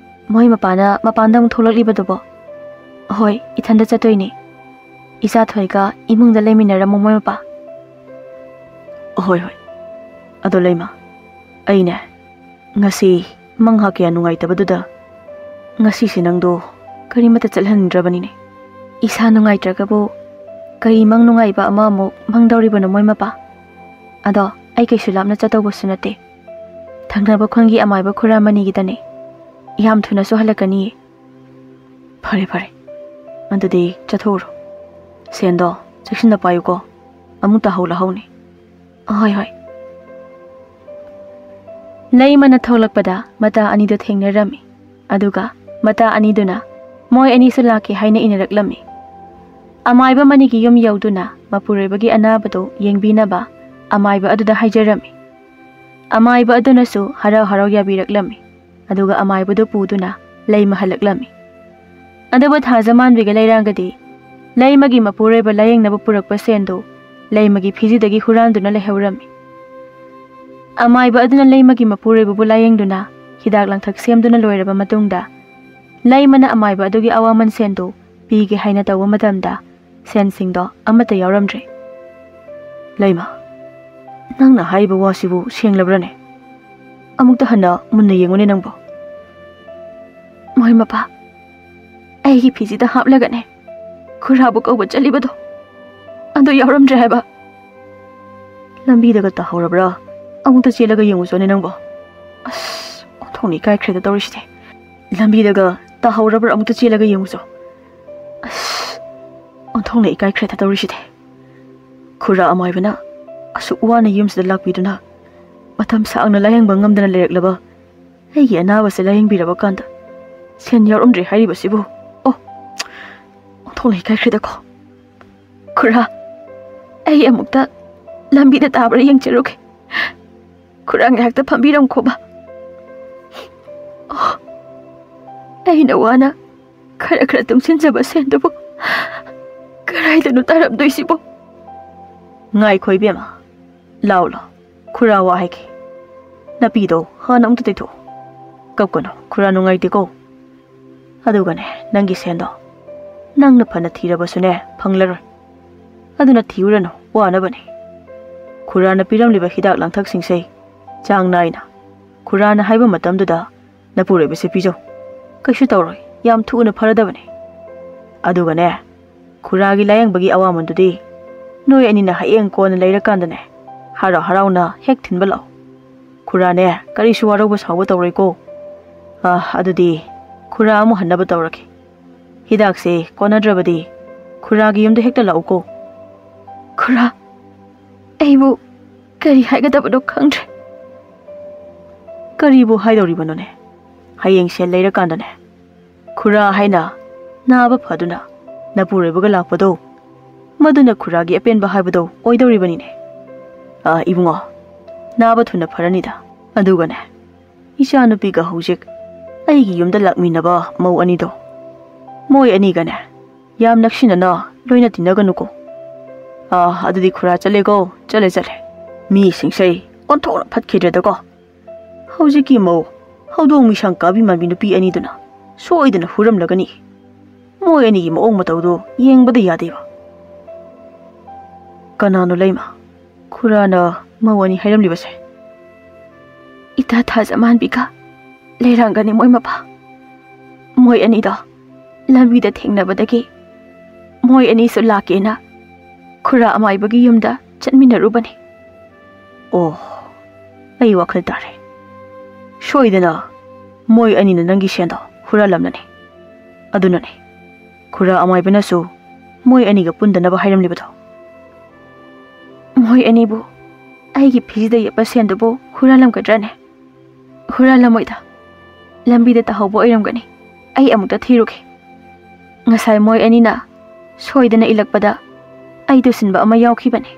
ꯃꯣꯏ ꯃꯄꯥꯅ ꯃꯄꯥꯟꯗ ꯑꯃꯨꯛ ꯊꯣꯛꯂꯛꯂꯤꯕꯗꯨꯕꯣ?" "ꯍꯣꯏ, ꯏꯊꯟꯗ ꯆꯠꯇꯣꯏꯅꯦ꯫ ꯏꯆꯥ ꯊꯣꯏꯒ ꯏꯃꯨꯡꯗ ꯂꯩꯃꯤꯟꯅꯔꯝꯃꯣ ꯃꯣꯏ ꯃꯄꯥ꯫" "ꯍꯣꯏ, ꯍꯣꯏ꯫ ꯑꯗꯣ ꯂꯩꯃ, ꯑꯩꯅꯦ ꯉꯁꯤ ꯃꯪꯍꯥ ꯀꯌꯥ ꯅꯨꯡꯉꯥꯏꯇꯕꯗꯨꯗ ꯉꯁꯤꯁꯦ ꯅꯪꯗꯣ ꯀꯔꯤꯃꯠꯇ ꯆꯠꯍꯟꯅꯤꯡꯗ꯭ꯔꯕꯅꯤꯅꯦ꯫" "ꯏꯁꯥ ꯅꯨꯡꯉꯥꯏꯇ꯭ꯔꯒꯕꯨ ꯀꯔꯤ ꯃꯪ ꯅꯨꯡꯉꯥꯏꯕ ꯑꯃ ꯑꯃꯨꯛ ꯃꯪꯗꯧꯔꯤꯕꯅꯣ ꯃꯣꯏ ꯃꯄꯥ? ꯑꯗꯣ ꯑꯩ ꯀꯩꯁꯨ ꯂꯥꯞꯅ ꯆꯠꯇꯧꯕꯁꯨ ꯅꯠꯇꯦ꯫ ꯊꯪꯅꯕ ꯈꯨꯟꯒꯤ ꯑꯃꯥꯏꯕ ꯈꯨꯔꯥ ꯃꯅꯤꯒꯤꯗꯅꯦ꯫ ꯌꯥꯝ ꯊꯨꯅꯁꯨ ꯍꯜꯂꯛꯀꯅꯤꯌꯦ꯫" "ꯐꯔꯦ, ꯐꯔꯦ꯫ ꯑꯗꯨꯗꯤ ꯆꯠꯊꯣꯛꯎꯔꯣ꯫ ꯁꯦꯟꯗꯣ ꯆꯦꯛꯁꯤꯟꯅ ꯄꯥꯏꯌꯨꯀꯣ꯫ ꯑꯃꯨꯛ ꯇꯥꯍꯧ ꯂꯥꯍꯧꯅꯤ꯫ ꯍꯣꯏ, ꯍꯣꯏ꯫ ꯂꯩꯃꯅ ꯊꯣꯛꯂꯛꯄꯗ ꯃꯇꯥ ꯑꯅꯤꯗꯨ ꯊꯦꯡꯅꯔꯝꯃꯤ꯫ ꯑꯗꯨꯒ ꯃꯇꯥ ꯑꯅꯤꯗꯨꯅ ꯃꯣꯏ ꯑꯅꯤꯁꯨ ꯂꯥꯛꯀꯦ ꯍꯥꯏꯅ ꯏꯅꯔꯛꯂꯝꯃꯤ꯫ ꯑꯃꯥꯏꯕ ꯃꯅꯤꯒꯤ ꯌꯨꯝ ꯌꯧꯗꯨꯅ ꯃꯄꯨꯔꯣꯏꯕꯒꯤ ꯑꯅꯥꯕꯗꯨ ꯌꯦꯡꯕꯤꯅꯕ ꯑꯃꯥꯏꯕ ꯑꯗꯨꯗ ꯍꯥꯏꯖꯔꯝꯃꯤ꯫ ꯑꯃꯥꯏꯕ ꯑꯗꯨꯅꯁꯨ ꯍꯔꯥꯎ ꯍꯔꯥꯎ ꯌꯥꯕꯤꯔꯛꯂꯝꯃꯤ꯫ ꯑꯗꯨꯒ ꯑꯃꯥꯏꯕꯗꯨ ꯄꯨꯗꯨꯅ ꯂꯩꯃ ꯍꯜꯂꯛꯂꯝꯃꯤ꯫ ꯑꯗꯨꯕꯨ ꯊꯥꯖꯃꯥꯟꯕꯤꯒ ꯂꯩꯔꯥꯡꯒꯗꯤ ꯂꯩꯃꯒꯤ ꯃꯄꯨꯔꯣꯏꯕ ꯂꯥꯌꯦꯡꯅꯕ ꯄꯨꯔꯛꯄ ꯁꯦꯟꯗꯨ ꯂꯩꯃꯒꯤ ꯐꯤꯖꯤꯗꯒꯤ ꯍꯨꯔꯥꯟꯗꯨꯅ ꯂꯩꯍꯧꯔꯝꯃꯤ꯫ ꯑꯃꯥꯏꯕ ꯑꯗꯨꯅ ꯂꯩꯃꯒꯤ ꯃꯄꯨꯔꯣꯏꯕꯕꯨ ꯂꯥꯌꯦꯡꯗꯨꯅ ꯍꯤꯗꯥꯛ ꯂꯥꯡꯊꯛ ꯁꯦꯝꯗꯨꯅ ꯂꯣꯏꯔꯕ ꯃꯇꯨꯡꯗ, ꯂꯩꯃꯅ ꯑꯃꯥꯏꯕ ꯑꯗꯨꯒꯤ ꯑꯋꯥꯃꯟ ꯁꯦꯟꯗꯨ ꯄꯤꯒꯦ ꯍꯥꯏꯅ ꯇꯧꯕ ꯃꯇꯝꯗ, ꯁꯦꯟꯁꯤꯡꯗꯣ ꯑꯃꯠꯇ ꯌꯥꯎꯔꯝꯗ꯭ꯔꯦ꯫ "ꯂꯩꯃ, ꯅꯪꯅ ꯍꯥꯏꯔꯤꯕ ꯋꯥꯁꯤꯕꯨ ꯁꯦꯡꯂꯕ꯭ꯔꯅꯦ? ꯑꯃꯨꯛꯇ ꯍꯟꯅ ꯃꯨꯟꯅ ꯌꯦꯡꯉꯨꯅꯦ ꯅꯪꯕꯣ꯫" "ꯃꯣꯏ ꯃꯄꯥ, ꯑꯩꯒꯤ ꯐꯤꯖꯤꯗ ꯍꯥꯞꯂꯒꯅꯦ ꯈꯨꯔꯥꯕꯨ ꯀꯧꯕ ꯆꯠꯂꯤꯕꯗꯣ, ꯑꯗꯨ ꯌꯥꯎꯔꯝꯗ꯭ꯔꯦ ꯍꯥꯏꯕ꯫" "ꯂꯝꯕꯤꯗꯒ ꯇꯥꯍꯧꯔꯕ꯭ꯔꯥ? ꯑꯃꯨꯛꯇ ꯆꯦꯜꯂꯒ ꯌꯦꯡꯉꯨꯆꯣꯅꯦ ꯅꯪꯕꯣ꯫" "ꯑꯁ, ꯑꯣꯟꯊꯣꯛꯅ ꯏꯀꯥꯏꯈ꯭ꯔꯦꯗ ꯇꯧꯔꯤꯁꯤꯗꯤ꯫ ꯂꯝꯕꯤꯗꯒ ꯇꯥꯍꯧꯔꯕ꯭ꯔꯥ? ꯑꯃꯨꯛꯇ ꯆꯦꯜꯂꯒ ꯌꯦꯡꯉꯨꯆꯣ꯫ ꯑꯁ, ꯑꯣꯟꯊꯣꯛꯅ ꯏꯀꯥꯏꯈ꯭ꯔꯦꯗ ꯇꯧꯔꯤꯁꯤꯗꯤ꯫ ꯈꯨꯔꯥ ꯑꯃꯥꯏꯕꯅ ꯑꯁꯨꯛ ꯋꯥꯅ ꯌꯨꯝꯁꯤꯗ ꯂꯥꯛꯄꯤꯗꯨꯅ, ꯃꯇꯝ ꯁꯥꯡꯅ ꯂꯥꯌꯦꯡꯕ ꯉꯝꯗꯅ ꯂꯩꯔꯛꯂꯕ ꯑꯩꯒꯤ ꯑꯅꯥꯕꯁꯦ ꯂꯥꯌꯦꯡꯕꯤꯔꯕ ꯀꯥꯟꯗ ꯁꯦꯟ ꯌꯥꯎꯔꯝꯗ꯭ꯔꯦ ꯍꯥꯏꯔꯤꯕꯁꯤꯕꯨ? ꯑꯣ, ꯑꯣꯟꯊꯣꯛꯅ ꯏꯀꯥꯏꯈ꯭ꯔꯦꯗꯀꯣ꯫ ꯈꯨꯔꯥ, ꯑꯩ ꯑꯃꯨꯛꯇ ꯂꯝꯕꯤꯗ ꯇꯥꯕ꯭ꯔꯥ ꯌꯦꯡꯖꯔꯨꯒꯦ꯫ ꯈꯨꯔꯥ, ꯉꯥꯏꯍꯥꯛꯇ ꯐꯝꯕꯤꯔꯝꯈꯣꯕ꯫ ꯑꯣ, ꯑꯩꯅ ꯋꯥꯅ ꯈꯔ ꯈꯔ ꯇꯨꯡꯁꯤꯟꯖꯕ ꯁꯦꯟꯗꯨꯕꯨ ꯀꯗꯥꯏꯗꯅꯣ ꯇꯥꯔꯝꯗꯣꯏꯁꯤꯕꯣ?" "ꯉꯥꯏꯈꯣ ꯏꯕꯦꯝꯃ, ꯂꯥꯎ ꯂꯥꯎ, ꯈꯨꯔꯥ ꯋꯥ ꯍꯥꯏꯒꯦ꯫ ꯅꯥꯄꯤꯗꯣ ꯍꯥꯟꯅ ꯑꯃꯨꯛꯇ ꯇꯩꯊꯣꯛꯑꯣ꯫ ꯀꯞꯀꯅꯨ, ꯈꯨꯔꯥ ꯅꯨꯡꯉꯥꯏꯇꯦꯀꯣ꯫ ꯑꯗꯨꯒꯅꯦ, ꯅꯪꯒꯤ ꯁꯦꯟꯗꯣ ꯅꯪꯅ ꯐꯅ ꯊꯤꯔꯕꯁꯨꯅꯦ, ꯐꯪꯂꯔꯣꯏ꯫ ꯑꯗꯨꯅ ꯊꯤꯔꯨꯔꯅꯨ, ꯋꯥꯅꯕꯅꯤ꯫ ꯈꯨꯔꯥꯅ ꯄꯤꯔꯝꯂꯤꯕ ꯍꯤꯗꯥꯛ ꯂꯥꯡꯊꯛꯁꯤꯡꯁꯦ ꯆꯥꯡ ꯅꯥꯏꯅ ꯈꯨꯔꯥꯅ ꯍꯥꯏꯕ ꯃꯇꯝꯗꯨꯗ ꯅꯄꯨꯔꯣꯏꯕꯁꯦ ꯄꯤꯖꯧ꯫ ꯀꯩꯁꯨ ꯇꯧꯔꯣꯏ, ꯌꯥꯝ ꯊꯨꯅ ꯐꯔꯗꯕꯅꯤ꯫ ꯑꯗꯨꯒꯅꯦ, ꯈꯨꯔꯥꯒꯤ ꯂꯥꯌꯦꯡꯕꯒꯤ ꯑꯋꯥꯃꯟꯗꯨꯗꯤ ꯅꯣꯏ ꯑꯅꯤꯅ ꯍꯌꯦꯡ ꯀꯣꯟꯅ ꯂꯩꯔꯀꯥꯟꯗꯅꯦ, ꯍꯔꯥꯎ ꯍꯔꯥꯎꯅ ꯍꯦꯛ ꯊꯤꯟꯕ ꯂꯥꯛꯑꯣ꯫ ꯈꯨꯔꯥꯅꯦ, ꯀꯔꯤꯁꯨ ꯋꯥꯔꯧꯕ ꯁꯥꯎꯕ ꯇꯧꯔꯣꯏꯀꯣ꯫ ꯑ, ꯑꯗꯨꯗꯤ ꯈꯨꯔꯥ ꯑꯃꯨꯛ ꯍꯟꯅꯕ ꯇꯧꯔꯒꯦ꯫ ꯍꯤꯗꯥꯛꯁꯦ ꯀꯣꯟꯅꯗ꯭ꯔꯕꯗꯤ ꯈꯨꯔꯥꯒꯤ ꯌꯨꯝꯗ ꯍꯦꯛꯇ ꯂꯥꯛꯎꯀꯣ꯫" ꯈꯨꯔꯥ, ꯑꯩꯕꯨ ꯀꯔꯤ ꯍꯥꯏꯒꯗꯕꯅꯣ ꯈꯪꯗ꯭ꯔꯦ꯫ ꯀꯔꯤꯕꯨ ꯍꯥꯏꯗꯧꯔꯤꯕꯅꯣꯅꯦ? ꯍꯌꯦꯡ ꯁꯦꯜ ꯂꯩꯔꯀꯥꯟꯗꯅꯦ, ꯈꯨꯔꯥ ꯍꯥꯏꯅ ꯅꯥꯕ ꯐꯗꯨꯅ ꯅꯄꯨꯔꯣꯏꯕꯒ ꯂꯥꯛꯄꯗꯣ, ꯃꯗꯨꯅ ꯈꯨꯔꯥꯒꯤ ꯑꯄꯦꯟꯕ ꯍꯥꯏꯕꯗꯣ ꯑꯣꯏꯗꯧꯔꯤꯕꯅꯤꯅꯦ꯫ ꯑꯥ, ꯏꯕꯨꯡꯉꯣ, ꯅꯥꯕ ꯊꯨꯅ ꯐꯔꯅꯤꯗ꯫ ꯑꯗꯨꯒꯅꯦ, ꯏꯆꯥꯅꯨꯄꯤꯒ ꯍꯧꯖꯤꯛ ꯑꯩꯒꯤ ꯌꯨꯝꯗ ꯂꯥꯛꯃꯤꯟꯅꯕ ꯃꯧ ꯑꯅꯤꯗꯣ, ꯃꯣꯏ ꯑꯅꯤꯒꯅꯦ ꯌꯥꯝ ꯅꯛꯁꯤꯟꯅꯅ ꯂꯣꯏꯅ ꯇꯤꯟꯅꯒꯅꯨꯀꯣ꯫ ꯑꯥ, ꯑꯗꯨꯗꯤ ꯈꯨꯔꯥ ꯆꯠꯂꯦꯀꯣ, ꯆꯠꯂꯦ, ꯆꯠꯂꯦ꯫ ꯃꯤꯁꯤꯡꯁꯦ ꯑꯣꯟꯊꯣꯛꯅ ꯐꯠꯈꯤꯗ꯭ꯔꯦꯗꯀꯣ꯫ ꯍꯧꯖꯤꯛꯀꯤ ꯃꯧ ꯍꯧꯗꯣꯡ ꯃꯤꯁꯥꯡ ꯀꯥꯕꯤ ꯃꯥꯟꯕꯤ ꯅꯨꯄꯤ ꯑꯅꯤꯗꯨꯅ ꯁꯣꯏꯗꯅ ꯍꯨꯔꯝꯂꯒꯅꯤ꯫ ꯃꯣꯏ ꯑꯅꯤꯒꯤ ꯃꯑꯣꯡ ꯃꯇꯧꯗꯣ ꯌꯦꯡꯕꯗ ꯌꯥꯗꯦꯕ꯫ ꯀꯅꯥꯅꯣ ꯂꯩꯃ? ꯈꯨꯔꯥꯅ ꯃꯧ ꯑꯅꯤ ꯍꯥꯏꯔꯝꯂꯤꯕꯁꯦ? ꯏꯇꯥ ꯊꯥꯖꯃꯥꯟꯕꯤꯒ ꯂꯩꯔꯥꯡꯒꯅꯤ ꯃꯣꯏ ꯃꯄꯥ꯫ ꯃꯣꯏ ꯑꯅꯤꯗꯣ ꯂꯝꯕꯤꯗ ꯊꯦꯡꯅꯕꯗꯒꯤ ꯃꯣꯏ ꯑꯅꯤꯁꯨ ꯂꯥꯛꯀꯦꯅ ꯈꯨꯔꯥ ꯑꯃꯥꯏꯕꯒꯤ ꯌꯨꯝꯗ ꯆꯠꯃꯤꯟꯅꯔꯨꯕꯅꯤ꯫ ꯑꯣ, ꯑꯩ ꯋꯥꯈꯜ ꯇꯥꯔꯦ꯫ ꯁꯣꯏꯗꯅ ꯃꯣꯏ ꯑꯅꯤꯅ ꯅꯪꯒꯤ ꯁꯦꯟꯗꯣ ꯍꯨꯔꯥꯜꯂꯝꯂꯅꯤ꯫ ꯑꯗꯨꯅꯅꯦ ꯈꯨꯔꯥ ꯑꯃꯥꯏꯕꯅꯁꯨ ꯃꯣꯏ ꯑꯅꯤꯒ ꯄꯨꯟꯗꯅꯕ ꯍꯥꯏꯔꯝꯂꯤꯕꯗꯣ꯫ ꯃꯣꯏ ꯑꯅꯤꯕꯨ ꯑꯩꯒꯤ ꯐꯤꯁꯤꯗ ꯌꯦꯞꯄ ꯁꯦꯟꯗꯨꯕꯨ ꯍꯨꯔꯥꯜꯂꯝꯒꯗ꯭ꯔꯅꯦ? ꯍꯨꯔꯥꯜꯂꯝꯃꯣꯏꯗ꯫ ꯂꯝꯕꯤꯗ ꯇꯥꯍꯧꯕ ꯑꯣꯏꯔꯝꯒꯅꯤ꯫ ꯑꯩ ꯑꯃꯨꯛꯇ ꯊꯤꯔꯨꯒꯦ꯫ ꯉꯁꯥꯏ ꯃꯣꯏ ꯑꯅꯤꯅ ꯁꯣꯏꯗꯅ ꯏꯜꯂꯛꯄꯗ ꯑꯩ ꯇꯨꯁꯤꯟꯕ ꯑꯃ ꯌꯥꯎꯈꯤꯕꯅꯤ꯫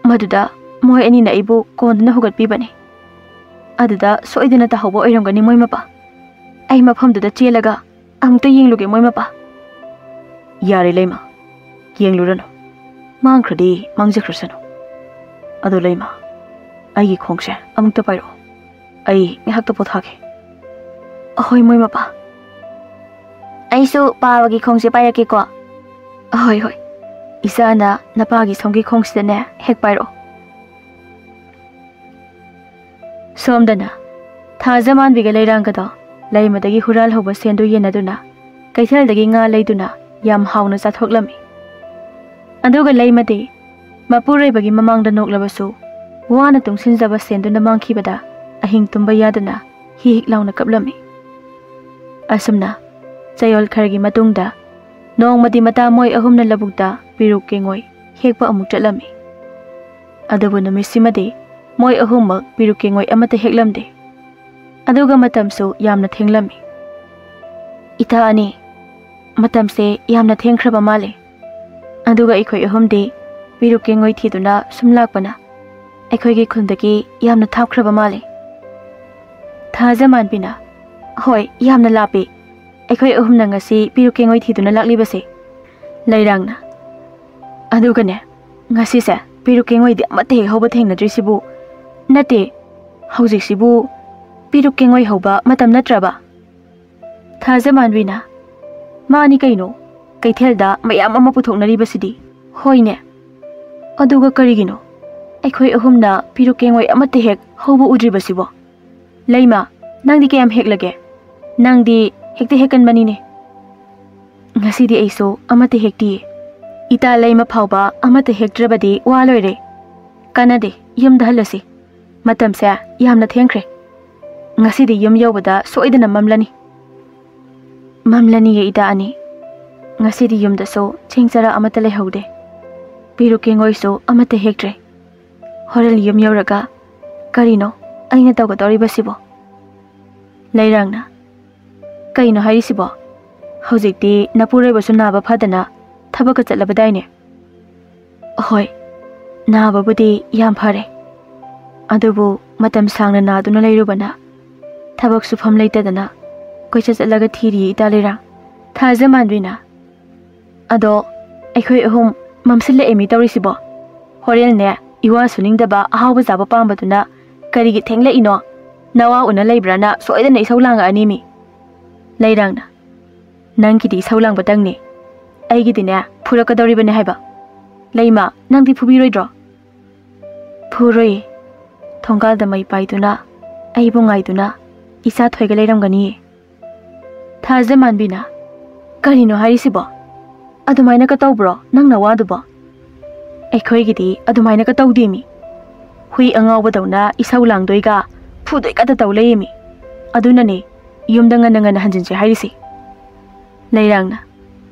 ꯃꯗꯨꯗ ꯃꯣꯏ ꯑꯅꯤꯅ ꯑꯩꯕꯨ ꯀꯣꯟꯗꯨꯅ ꯍꯨꯒꯠꯄꯤꯕꯅꯤ꯫ ꯑꯗꯨꯗ ꯁꯣꯏꯗꯅ ꯇꯥꯍꯧꯕ ꯑꯣꯏꯔꯝꯒꯅꯤ ꯃꯣꯏ ꯃꯄꯥ꯫ ꯑꯩ ꯃꯐꯝꯗꯨꯗ ꯆꯦꯜꯂꯒ ꯑꯃꯨꯛꯇ ꯌꯦꯡꯂꯨꯒꯦ ꯃꯣꯏ ꯃꯄꯥ꯫ ꯌꯥꯔꯦ ꯂꯩꯃ, ꯌꯦꯡꯂꯨꯔꯅꯨ꯫ ꯃꯥꯡꯈ꯭ꯔꯗꯤ ꯃꯥꯡꯖꯈ꯭ꯔꯁꯅꯨ꯫ ꯑꯗꯣ ꯂꯩꯃ, ꯑꯩꯒꯤ ꯈꯣꯡꯁꯦ ꯑꯃꯨꯛꯇ ꯄꯥꯏꯔꯛꯑꯣ꯫ ꯑꯩ ꯉꯥꯏꯍꯥꯛꯇ ꯄꯣꯊꯥꯒꯦ꯫ ꯑꯍꯣꯏ ꯃꯣꯏ ꯃꯄꯥ꯫ ꯑꯩꯁꯨ ꯄꯥꯕꯒꯤ ꯈꯣꯡꯁꯦ ꯄꯥꯏꯔꯛꯀꯦꯀꯣ꯫ ꯑꯍꯣꯏ, ꯍꯣꯏ꯫ ꯏꯆꯥꯅ ꯅꯄꯥꯒꯤ ꯁꯣꯝꯒꯤ ꯈꯣꯡꯁꯤꯗꯅꯦ ꯍꯦꯛ ꯄꯥꯏꯔꯛꯑꯣ꯫ ꯁꯣꯝꯗꯅ ꯊꯥꯖꯃꯥꯟꯕꯤꯒ ꯂꯩꯔꯥꯡꯒꯗꯣ ꯂꯩꯃꯗꯒꯤ ꯍꯨꯔꯥꯜꯍꯧꯕ ꯁꯦꯟꯗꯨ ꯌꯦꯟꯅꯗꯨꯅ ꯀꯩꯊꯦꯜꯗꯒꯤ ꯉꯥ ꯂꯩꯗꯨꯅ ꯌꯥꯝ ꯍꯥꯎꯅ ꯆꯥꯊꯣꯛꯂꯝꯃꯤ꯫ ꯑꯗꯨꯒ ꯂꯩꯃꯗꯤ ꯃꯄꯨꯔꯣꯏꯕꯒꯤ ꯃꯃꯥꯡꯗ ꯅꯣꯛꯂꯕꯁꯨ ꯋꯥꯅ ꯇꯨꯡꯁꯤꯟꯖꯕ ꯁꯦꯟꯗꯨꯅ ꯃꯥꯡꯈꯤꯕꯗ ꯑꯍꯤꯡ ꯇꯨꯝꯕ ꯌꯥꯗꯅ ꯍꯤ ꯍꯤꯛ ꯂꯥꯎꯅ ꯀꯞꯂꯝꯃꯤ꯫ ꯑꯁꯨꯝꯅ ꯆꯌꯣꯜ ꯈꯔꯒꯤ ꯃꯇꯨꯡꯗ ꯅꯣꯡꯃꯗꯤ ꯃꯇꯥ ꯃꯣꯏ ꯑꯍꯨꯝꯅ ꯂꯧꯕꯨꯛꯇ ꯄꯤꯔꯨꯛ ꯀꯦꯡꯉꯣꯏ ꯍꯦꯛꯄ ꯑꯃꯨꯛ ꯆꯠꯂꯝꯃꯤ꯫ ꯑꯗꯨꯕꯨ ꯅꯨꯃꯤꯠꯁꯤꯃꯗꯤ ꯃꯣꯏ ꯑꯍꯨꯝꯃꯛ ꯄꯤꯔꯨꯛ ꯀꯦꯡꯉꯣꯏ ꯑꯃꯠꯇ ꯍꯦꯛꯂꯝꯗꯦ꯫ ꯑꯗꯨꯒ ꯃꯇꯝꯁꯨ ꯌꯥꯝꯅ ꯊꯦꯡꯂꯝꯃꯤ꯫ "ꯏꯇꯥ ꯑꯅꯤ, ꯃꯇꯝꯁꯦ ꯌꯥꯝꯅ ꯊꯦꯡꯈ꯭ꯔꯕ ꯃꯥꯜꯂꯦ꯫ ꯑꯗꯨꯒ ꯑꯩꯈꯣꯏ ꯑꯍꯨꯝꯗꯤ ꯄꯤꯔꯨꯛ ꯀꯦꯡꯉꯣꯏ ꯊꯤꯗꯨꯅ ꯁꯨꯝ ꯂꯥꯛꯄꯅ ꯑꯩꯈꯣꯏꯒꯤ ꯈꯨꯟꯗꯒꯤ ꯌꯥꯝꯅ ꯊꯥꯞꯈ꯭ꯔꯕ ꯃꯥꯜꯂꯦ꯫" ꯊꯥꯖꯃꯥꯟꯕꯤꯅ, "ꯍꯣꯏ, ꯌꯥꯝꯅ ꯂꯥꯞꯄꯤ꯫ ꯑꯩꯈꯣꯏ ꯑꯍꯨꯝꯅ ꯉꯁꯤ ꯄꯤꯔꯨꯛ ꯀꯦꯡꯉꯣꯏ ꯊꯤꯗꯨꯅ ꯂꯥꯛꯂꯤꯕꯁꯦ꯫" ꯂꯩꯔꯥꯡꯅ, "ꯑꯗꯨꯒꯅꯦ, ꯉꯁꯤꯁꯦ ꯄꯤꯔꯨꯛ ꯀꯦꯡꯉꯣꯏꯗꯤ ꯑꯃꯠꯇ ꯍꯦꯛ ꯍꯧꯕ ꯊꯦꯡꯅꯗ꯭ꯔꯤꯁꯤꯕꯨ꯫ ꯅꯠꯇꯦ, ꯍꯧꯖꯤꯛꯁꯤꯕꯨ ꯄꯤꯔꯨꯛ ꯀꯦꯡꯉꯣꯏ ꯍꯧꯕ ꯃꯇꯝ ꯅꯠꯇ꯭ꯔꯕ?" ꯊꯥꯖꯃꯥꯟꯕꯤꯅ, "ꯃꯥꯅꯤ ꯀꯩꯅꯣ, ꯀꯩꯊꯦꯜꯗ ꯃꯌꯥꯝ ꯑꯃ ꯄꯨꯊꯣꯛꯅꯔꯤꯕꯁꯤꯗꯤ꯫" "ꯍꯣꯏꯅꯦ, ꯑꯗꯨꯒ ꯀꯔꯤꯒꯤꯅꯣ ꯑꯩꯈꯣꯏ ꯑꯍꯨꯝꯅ ꯄꯤꯔꯨꯛ ꯀꯦꯡꯉꯣꯏ ꯑꯃꯠꯇ ꯍꯦꯛ ꯍꯧꯕ ꯎꯗ꯭ꯔꯤꯕꯁꯤꯕꯣ? ꯂꯩꯃ, ꯅꯪꯗꯤ ꯀꯌꯥꯝ ꯍꯦꯛꯂꯒꯦ? ꯅꯪꯗꯤ ꯍꯦꯛꯇ ꯍꯦꯛꯀꯟꯕꯅꯤꯅꯦ꯫" "ꯉꯁꯤꯗꯤ ꯑꯩꯁꯨ ꯑꯃꯠꯇ ꯍꯦꯛꯇꯤꯌꯦ꯫ ꯏꯇꯥ ꯂꯩꯃ ꯐꯥꯎꯕ ꯑꯃꯠꯇ ꯍꯦꯛꯇ꯭ꯔꯕꯗꯤ ꯋꯥ ꯂꯣꯏꯔꯦ꯫ ꯀꯥꯟꯅꯗꯦ, ꯌꯨꯝꯗ ꯍꯜꯂꯁꯤ꯫ ꯃꯇꯝꯁꯦ ꯌꯥꯝꯅ ꯊꯦꯡꯈ꯭ꯔꯦ꯫ ꯉꯁꯤꯗꯤ ꯌꯨꯝ ꯌꯧꯕꯗ ꯁꯣꯏꯗꯅ ꯃꯝꯂꯅꯤ꯫" "ꯃꯝꯂꯅꯤꯌꯦ ꯏꯇꯥ ꯑꯅꯤ꯫ ꯉꯁꯤꯗꯤ ꯌꯨꯝꯗꯁꯨ ꯆꯦꯡ ꯆꯔꯥ ꯑꯃꯠꯇ ꯂꯩꯍꯧꯗꯦ꯫ ꯄꯤꯔꯨꯛ ꯀꯦꯡꯉꯣꯏꯁꯨ ꯑꯃꯠꯇ ꯍꯦꯛꯇ꯭ꯔꯦ꯫ ꯍꯣꯔꯦꯟ ꯌꯨꯝ ꯌꯧꯔꯒ ꯀꯔꯤꯅꯣ ꯑꯩꯅ ꯇꯧꯒꯗꯧꯔꯤꯕꯁꯤꯕꯣ?" ꯂꯩꯔꯥꯡꯅ, "ꯀꯩꯅꯣ ꯍꯥꯏꯔꯤꯁꯤꯕꯣ? ꯍꯧꯖꯤꯛꯇꯤ ꯅꯄꯨꯔꯣꯏꯕꯁꯨ ꯅꯥꯕ ꯐꯗꯅ ꯊꯕꯛꯀ ꯆꯠꯂꯕꯗꯥꯏꯅꯦ?" "ꯍꯣꯏ, ꯅꯥꯕꯕꯨꯗꯤ ꯌꯥꯝ ꯐꯔꯦ꯫ ꯑꯗꯨꯕꯨ ꯃꯇꯝ ꯁꯥꯡꯅ ꯅꯥꯗꯨꯅ ꯂꯩꯔꯨꯕꯅ ꯊꯕꯛ ꯁꯨꯐꯝ ꯂꯩꯇꯗꯅ ꯀꯣꯏꯆꯠ ꯆꯠꯂꯒ ꯊꯤꯔꯤꯌꯦ ꯏꯇꯥ ꯂꯩꯔꯥꯡ꯫" ꯊꯥꯖꯃꯥꯟꯕꯤꯅ, "ꯑꯗꯣ ꯑꯩꯈꯣꯏ ꯑꯍꯨꯝ ꯃꯝꯁꯤꯜꯂꯛꯑꯦ ꯃꯤ ꯇꯧꯔꯤꯁꯤꯕꯣ꯫ ꯍꯣꯔꯦꯟꯅꯦ ꯏꯋꯥ ꯁꯨꯅꯤꯡꯗꯕ ꯑꯍꯥꯎꯕ ꯆꯥꯕ ꯄꯥꯝꯕꯗꯨꯅ ꯀꯔꯤꯒꯤ ꯊꯦꯡꯂꯛꯏꯅꯣ? ꯅꯋꯥ ꯎꯅ ꯂꯩꯕ꯭ꯔꯥꯅ ꯁꯣꯏꯗꯅ ꯏꯁꯧ ꯂꯥꯡꯉꯛꯑꯅꯤ ꯃꯤ꯫" ꯂꯩꯔꯥꯡꯅ, "ꯅꯪꯒꯤꯗꯤ ꯏꯁꯧ ꯂꯥꯡꯕꯇꯪꯅꯤ, ꯑꯩꯒꯤꯗꯤꯅꯦ ꯐꯨꯔꯛꯀꯗꯧꯔꯤꯕꯅꯦ ꯍꯥꯏꯕ꯫ ꯂꯩꯃ, ꯅꯪꯗꯤ ꯐꯨꯕꯤꯔꯣꯏꯗ꯭ꯔꯣ?" "ꯐꯨꯔꯣꯏꯌꯦ꯫ ꯊꯣꯡꯒꯥꯜꯗ ꯃꯩ ꯄꯥꯏꯗꯨꯅ ꯑꯩꯕꯨ ꯉꯥꯏꯗꯨꯅ ꯏꯆꯥ ꯊꯣꯏꯒ ꯂꯩꯔꯝꯒꯅꯤꯌꯦ꯫" ꯊꯥꯖꯃꯥꯟꯕꯤꯅ, "ꯀꯔꯤꯅꯣ ꯍꯥꯏꯔꯤꯁꯤꯕꯣ? ꯑꯗꯨꯃꯥꯏꯅ ꯀꯇꯧꯕ꯭ꯔꯣ ꯅꯪ ꯅꯋꯥꯗꯨꯕꯣ? ꯑꯩꯈꯣꯏꯒꯤꯗꯤ ꯑꯗꯨꯃꯥꯏꯅ ꯀꯇꯧꯗꯦꯃꯤ꯫ ꯍꯨꯏ ꯑꯉꯥꯎꯕꯗꯧꯅ ꯏꯁꯧ ꯂꯥꯡꯗꯣꯏꯒ ꯐꯨꯗꯣꯏꯒꯇ ꯇꯧ ꯂꯩꯌꯦꯃꯤ꯫ ꯑꯗꯨꯅꯅꯦ ꯌꯨꯝꯗ ꯉꯟꯅ ꯉꯟꯅ ꯍꯟꯖꯤꯟꯁꯦ ꯍꯥꯏꯔꯤꯁꯦ꯫" ꯂꯩꯔꯥꯡꯅ,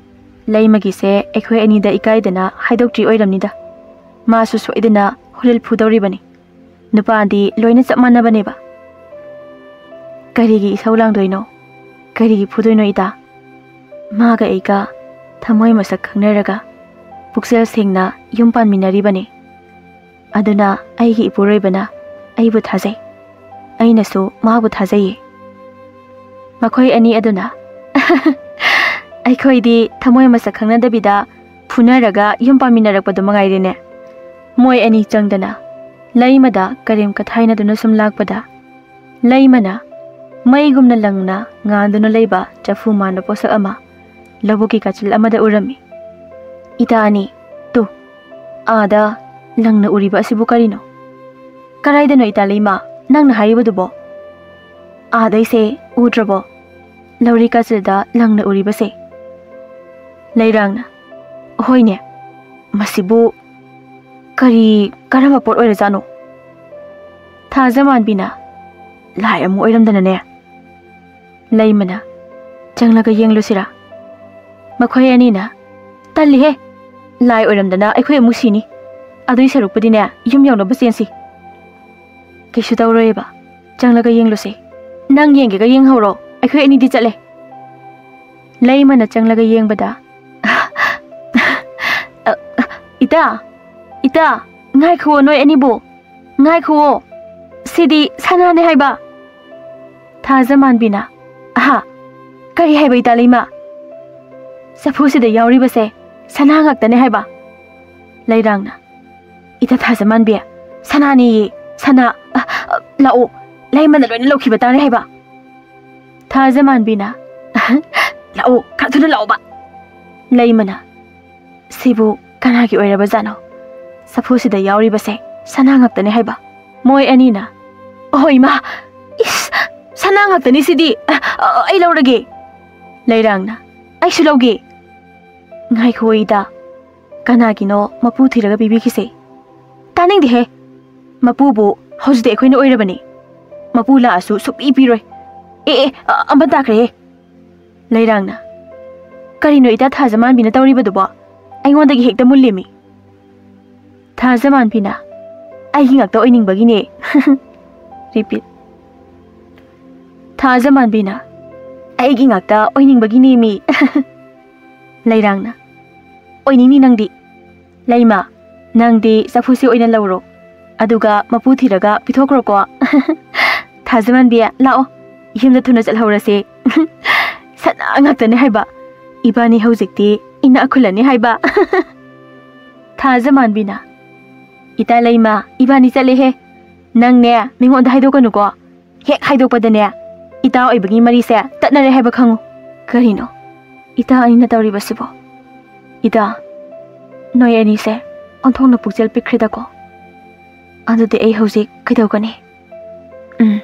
ꯂꯩꯃꯒꯤꯁꯦ ꯑꯩꯈꯣꯏ ꯑꯅꯤꯗ ꯏꯀꯥꯏꯗꯅ ꯍꯥꯏꯗꯣꯛꯇ꯭ꯔꯤ ꯑꯣꯏꯔꯝꯅꯤꯗ꯫ ꯃꯥꯁꯨ ꯁꯣꯏꯗꯅ ꯍꯣꯔꯦꯜ ꯐꯨꯗꯧꯔꯤꯕꯅꯤ꯫ ꯅꯨꯄꯥꯗꯤ ꯂꯣꯏꯅ ꯆꯞ ꯃꯥꯟꯅꯕꯅꯦꯕ꯫ ꯀꯔꯤꯒꯤ ꯏꯁꯧ ꯂꯥꯡꯗꯣꯏꯅꯣ? ꯀꯔꯤꯒꯤ ꯐꯨꯗꯣꯏꯅꯣ ꯏꯇꯥ? ꯃꯥꯒ ꯑꯩꯒ ꯊꯃꯣꯏ ꯃꯁꯛ ꯈꯪꯅꯔꯒ ꯄꯨꯛꯆꯦꯜ ꯁꯦꯡꯅ ꯌꯨꯝ ꯄꯥꯟꯃꯤꯟꯅꯔꯤꯕꯅꯤ꯫ ꯑꯗꯨꯅ ꯑꯩꯒꯤ ꯏꯄꯨꯔꯣꯏꯕꯅ ꯑꯩꯕꯨ ꯊꯥꯖꯩ꯫ ꯑꯩꯅꯁꯨ ꯃꯥꯕꯨ ꯊꯥꯖꯩꯌꯦ꯫ ꯃꯈꯣꯏ ꯑꯅꯤ ꯑꯗꯨꯅ ꯑꯩꯈꯣꯏꯗꯤ ꯊꯃꯣꯏ ꯃꯁꯛ ꯈꯪꯅꯗꯕꯤꯗ ꯐꯨꯅꯔꯒ ꯌꯨꯝ ꯄꯥꯟꯃꯤꯟꯅꯔꯛꯄꯗꯨ ꯃꯉꯥꯏꯔꯦꯅꯦ꯫ ꯃꯣꯏ ꯑꯅꯤ ꯆꯪꯗꯅ ꯂꯩꯃꯗ ꯀꯔꯦꯝ ꯀꯊꯥꯏꯅꯗꯨꯅ ꯁꯨꯝ ꯂꯥꯛꯄꯗ ꯂꯩꯃꯅ ꯃꯩꯒꯨꯝꯅ ꯂꯪꯅ ꯉꯥꯟꯗꯨꯅ ꯂꯩꯕ ꯆꯐꯨ ꯃꯥꯟꯕ ꯄꯣꯠꯁꯛ ꯑꯃ ꯂꯧꯕꯨꯛꯀꯤ ꯀꯥꯆꯤꯜ ꯑꯃꯗ ꯎꯔꯝꯃꯤ꯫ "ꯏꯇꯥ ꯑꯅꯤ, ꯇꯨ, ꯑꯥꯗ ꯂꯪꯅ ꯎꯔꯤꯕ ꯑꯁꯤꯕꯨ ꯀꯔꯤꯅꯣ?" "ꯀꯗꯥꯏꯗꯅꯣ ꯏꯇꯥ ꯂꯩꯃ, ꯅꯪꯅ ꯍꯥꯏꯔꯤꯕꯗꯨꯕꯣ?" "ꯑꯥꯗꯩꯁꯦ, ꯎꯗ꯭ꯔꯕꯣ? ꯂꯧꯔꯤ ꯀꯥꯆꯤꯜꯗ ꯂꯪꯅ ꯎꯔꯤꯕꯁꯦ?" ꯂꯩꯔꯥꯡꯅ, "ꯍꯣꯏꯅꯦ, ꯃꯁꯤꯕꯨ ꯀꯔꯤ, ꯀꯔꯝꯕ ꯄꯣꯠ ꯑꯣꯏꯔꯖꯥꯠꯅꯣ?" ꯊꯥꯖꯃꯥꯟꯕꯤꯅ, "ꯂꯥꯏ ꯑꯃ ꯑꯣꯏꯔꯝꯗꯅꯅꯦ꯫" ꯂꯩꯃꯅ, "ꯆꯪꯂꯒ ꯌꯦꯡꯂꯨꯁꯤꯔꯥ?" ꯃꯈꯣꯏ ꯑꯅꯤꯅ, "ꯇꯜꯂꯤꯍꯦ, ꯂꯥꯏ ꯑꯣꯏꯔꯝꯗꯅ ꯑꯩꯈꯣꯏ ꯑꯃꯨꯛ ꯁꯤꯅꯤ꯫ ꯑꯗꯨꯏ ꯁꯔꯨꯛꯄꯨꯗꯤꯅꯦ, ꯌꯨꯝ ꯌꯧꯅꯕ ꯆꯦꯟꯁꯤ꯫" "ꯀꯩꯁꯨ ꯇꯧꯔꯣꯏꯕ, ꯆꯪꯂꯒ ꯌꯦꯡꯂꯨꯁꯦ꯫ ꯅꯪ ꯌꯦꯡꯒꯦꯒ ꯌꯦꯡꯍꯧꯔꯣ, ꯑꯩꯈꯣꯏ ꯑꯅꯤꯗꯤ ꯆꯠꯂꯦ꯫" ꯂꯩꯃꯅ ꯆꯪꯂꯒ ꯌꯦꯡꯕꯗ, "ꯏꯇꯥ, ꯏꯇꯥ, ꯉꯥꯏꯈꯨꯑꯣ ꯅꯣꯏ ꯑꯅꯤꯕꯨ, ꯉꯥꯏꯈꯨꯑꯣ, ꯁꯤꯗꯤ ꯁꯅꯥꯅꯦ ꯍꯥꯏꯕ꯫" ꯊꯥꯖꯃꯥꯟꯕꯤꯅ, "ꯑꯍꯥ, ꯀꯔꯤ ꯍꯥꯏꯕ ꯏꯇꯥ ꯂꯩꯃ?" "ꯆꯐꯨꯁꯤꯗ ꯌꯥꯎꯔꯤꯕꯁꯦ ꯁꯅꯥ ꯉꯥꯛꯇꯅꯦ ꯍꯥꯏꯕ꯫" ꯂꯩꯔꯥꯡꯅ, "ꯏꯇꯥ ꯊꯥꯖꯃꯥꯟꯕꯤ, ꯁꯅꯥꯅꯦꯌꯦ, ꯁꯅꯥ꯫ ꯑ, ꯑ, ꯂꯥꯛꯑꯣ, ꯂꯩꯃꯅ ꯂꯣꯏꯅ ꯂꯧꯈꯤꯕ ꯇꯥꯔꯦ ꯍꯥꯏꯕ꯫" ꯊꯥꯖꯃꯥꯟꯕꯤꯅ, "ꯂꯥꯛꯑꯣ, ꯈꯔ ꯊꯨꯅ ꯂꯥꯛꯑꯣꯕ꯫" ꯂꯩꯃꯅ, "ꯁꯤꯕꯨ ꯀꯅꯥꯒꯤ ꯑꯣꯏꯔꯕꯖꯥꯠꯅꯣ? ꯆꯐꯨꯁꯤꯗ ꯌꯥꯎꯔꯤꯕꯁꯦ ꯁꯅꯥ ꯉꯥꯛꯇꯅꯦ ꯍꯥꯏꯕ꯫" ꯃꯣꯏ ꯑꯅꯤꯅ, "ꯑꯣꯍꯣ ꯏꯃꯥ, ꯏꯁ, ꯁꯅꯥ ꯉꯥꯛꯇꯅꯤ ꯁꯤꯗꯤ꯫ ꯑ, ꯑ, ꯑꯩ ꯂꯧꯔꯒꯦ꯫" ꯂꯩꯔꯥꯡꯅ, "ꯑꯩꯁꯨ ꯂꯧꯒꯦ꯫" "ꯉꯥꯏꯈꯣ ꯏꯇꯥ, ꯀꯅꯥꯒꯤꯅꯣ ꯃꯄꯨ ꯊꯤꯔꯒ ꯄꯤꯕꯤꯈꯤꯁꯦ?" "ꯇꯥꯅꯤꯡꯗꯦꯍꯦ, ꯃꯄꯨꯕꯨ ꯍꯧꯖꯤꯛꯇꯤ ꯑꯩꯈꯣꯏꯅ ꯑꯣꯏꯔꯕꯅꯤ꯫ ꯃꯄꯨ ꯂꯥꯛꯑꯁꯨ ꯁꯨꯛꯄꯤ ꯄꯤꯔꯣꯏ꯫" "ꯑꯦ, ꯑꯦ, ꯑ-, ꯑꯃ ꯇꯥꯈ꯭ꯔꯦꯍꯦ꯫" ꯂꯩꯔꯥꯡꯅ, ꯀꯔꯤꯅꯣ ꯏꯇꯥ ꯊꯥꯖꯃꯥꯟꯕꯤꯅ ꯇꯧꯔꯤꯕꯗꯨꯕꯣ? ꯑꯩꯉꯣꯟꯗꯒꯤ ꯍꯦꯛꯇ ꯃꯨꯜꯂꯦꯃꯤ꯫ ꯊꯥꯖꯃꯥꯟꯕꯤꯅ, "ꯑꯩꯒꯤ ꯉꯥꯛꯇ ꯑꯣꯏꯅꯤꯡꯕꯒꯤꯅꯦ꯫" Repeat. ꯊꯥꯖꯃꯥꯟꯕꯤꯅ, "ꯑꯩꯒꯤ ꯉꯥꯛꯇ ꯑꯣꯏꯅꯤꯡꯕꯒꯤꯅꯦꯃꯤ꯫" ꯂꯩꯔꯥꯡꯅ, "ꯑꯣꯏꯅꯤꯡꯅꯤ ꯅꯪꯗꯤ꯫ ꯂꯩꯃ, ꯅꯪꯗꯤ ꯆꯐꯨꯁꯤ ꯑꯣꯏꯅ ꯂꯧꯔꯣ꯫ ꯑꯗꯨꯒ ꯃꯄꯨ ꯊꯤꯔꯒ ꯄꯤꯊꯣꯛꯈ꯭ꯔꯣꯀꯣ꯫" ꯊꯥꯖꯃꯥꯟꯕꯤ, ꯂꯥꯛꯑꯣ꯫ ꯌꯨꯝꯗ ꯊꯨꯅ ꯆꯠꯍꯧꯔꯁꯦ꯫ ꯁꯅꯥ ꯉꯥꯛꯇꯅꯦ ꯍꯥꯏꯕ꯫ ꯏꯕꯥꯅꯤ ꯍꯧꯖꯤꯛꯇꯤ ꯏꯅꯥꯛ ꯈꯨꯜꯂꯅꯤ ꯍꯥꯏꯕ꯫ ꯊꯥꯖꯃꯥꯟꯕꯤꯅ, "ꯏꯇꯥ ꯂꯩꯃ, ꯏꯕꯥꯅꯤ ꯆꯠꯂꯦꯍꯦ꯫ ꯅꯪꯅꯦ, ꯃꯤꯉꯣꯟꯗ ꯍꯥꯏꯗꯣꯛꯀꯅꯨꯀꯣ꯫ ꯍꯦꯛ ꯍꯥꯏꯗꯣꯛꯄꯗꯅꯦ, ꯏꯇꯥ ꯑꯣꯏꯕꯒꯤ ꯃꯔꯤꯁꯦ ꯇꯠꯅꯔꯦ ꯍꯥꯏꯕ ꯈꯪꯉꯨ꯫" "ꯀꯔꯤꯅꯣ ꯏꯇꯥ ꯑꯅꯤꯅ ꯇꯧꯔꯤꯕꯁꯤꯕꯣ? ꯏꯇꯥ, ꯅꯣꯏ ꯑꯅꯤꯁꯦ ꯑꯣꯟꯊꯣꯛꯅ ꯄꯨꯛꯆꯦꯜ ꯄꯤꯛꯈ꯭ꯔꯦꯗꯀꯣ꯫ ꯑꯗꯨꯗꯤ ꯑꯩ ꯍꯧꯖꯤꯛ ꯀꯩꯗꯧꯒꯅꯤ? ꯎꯝ,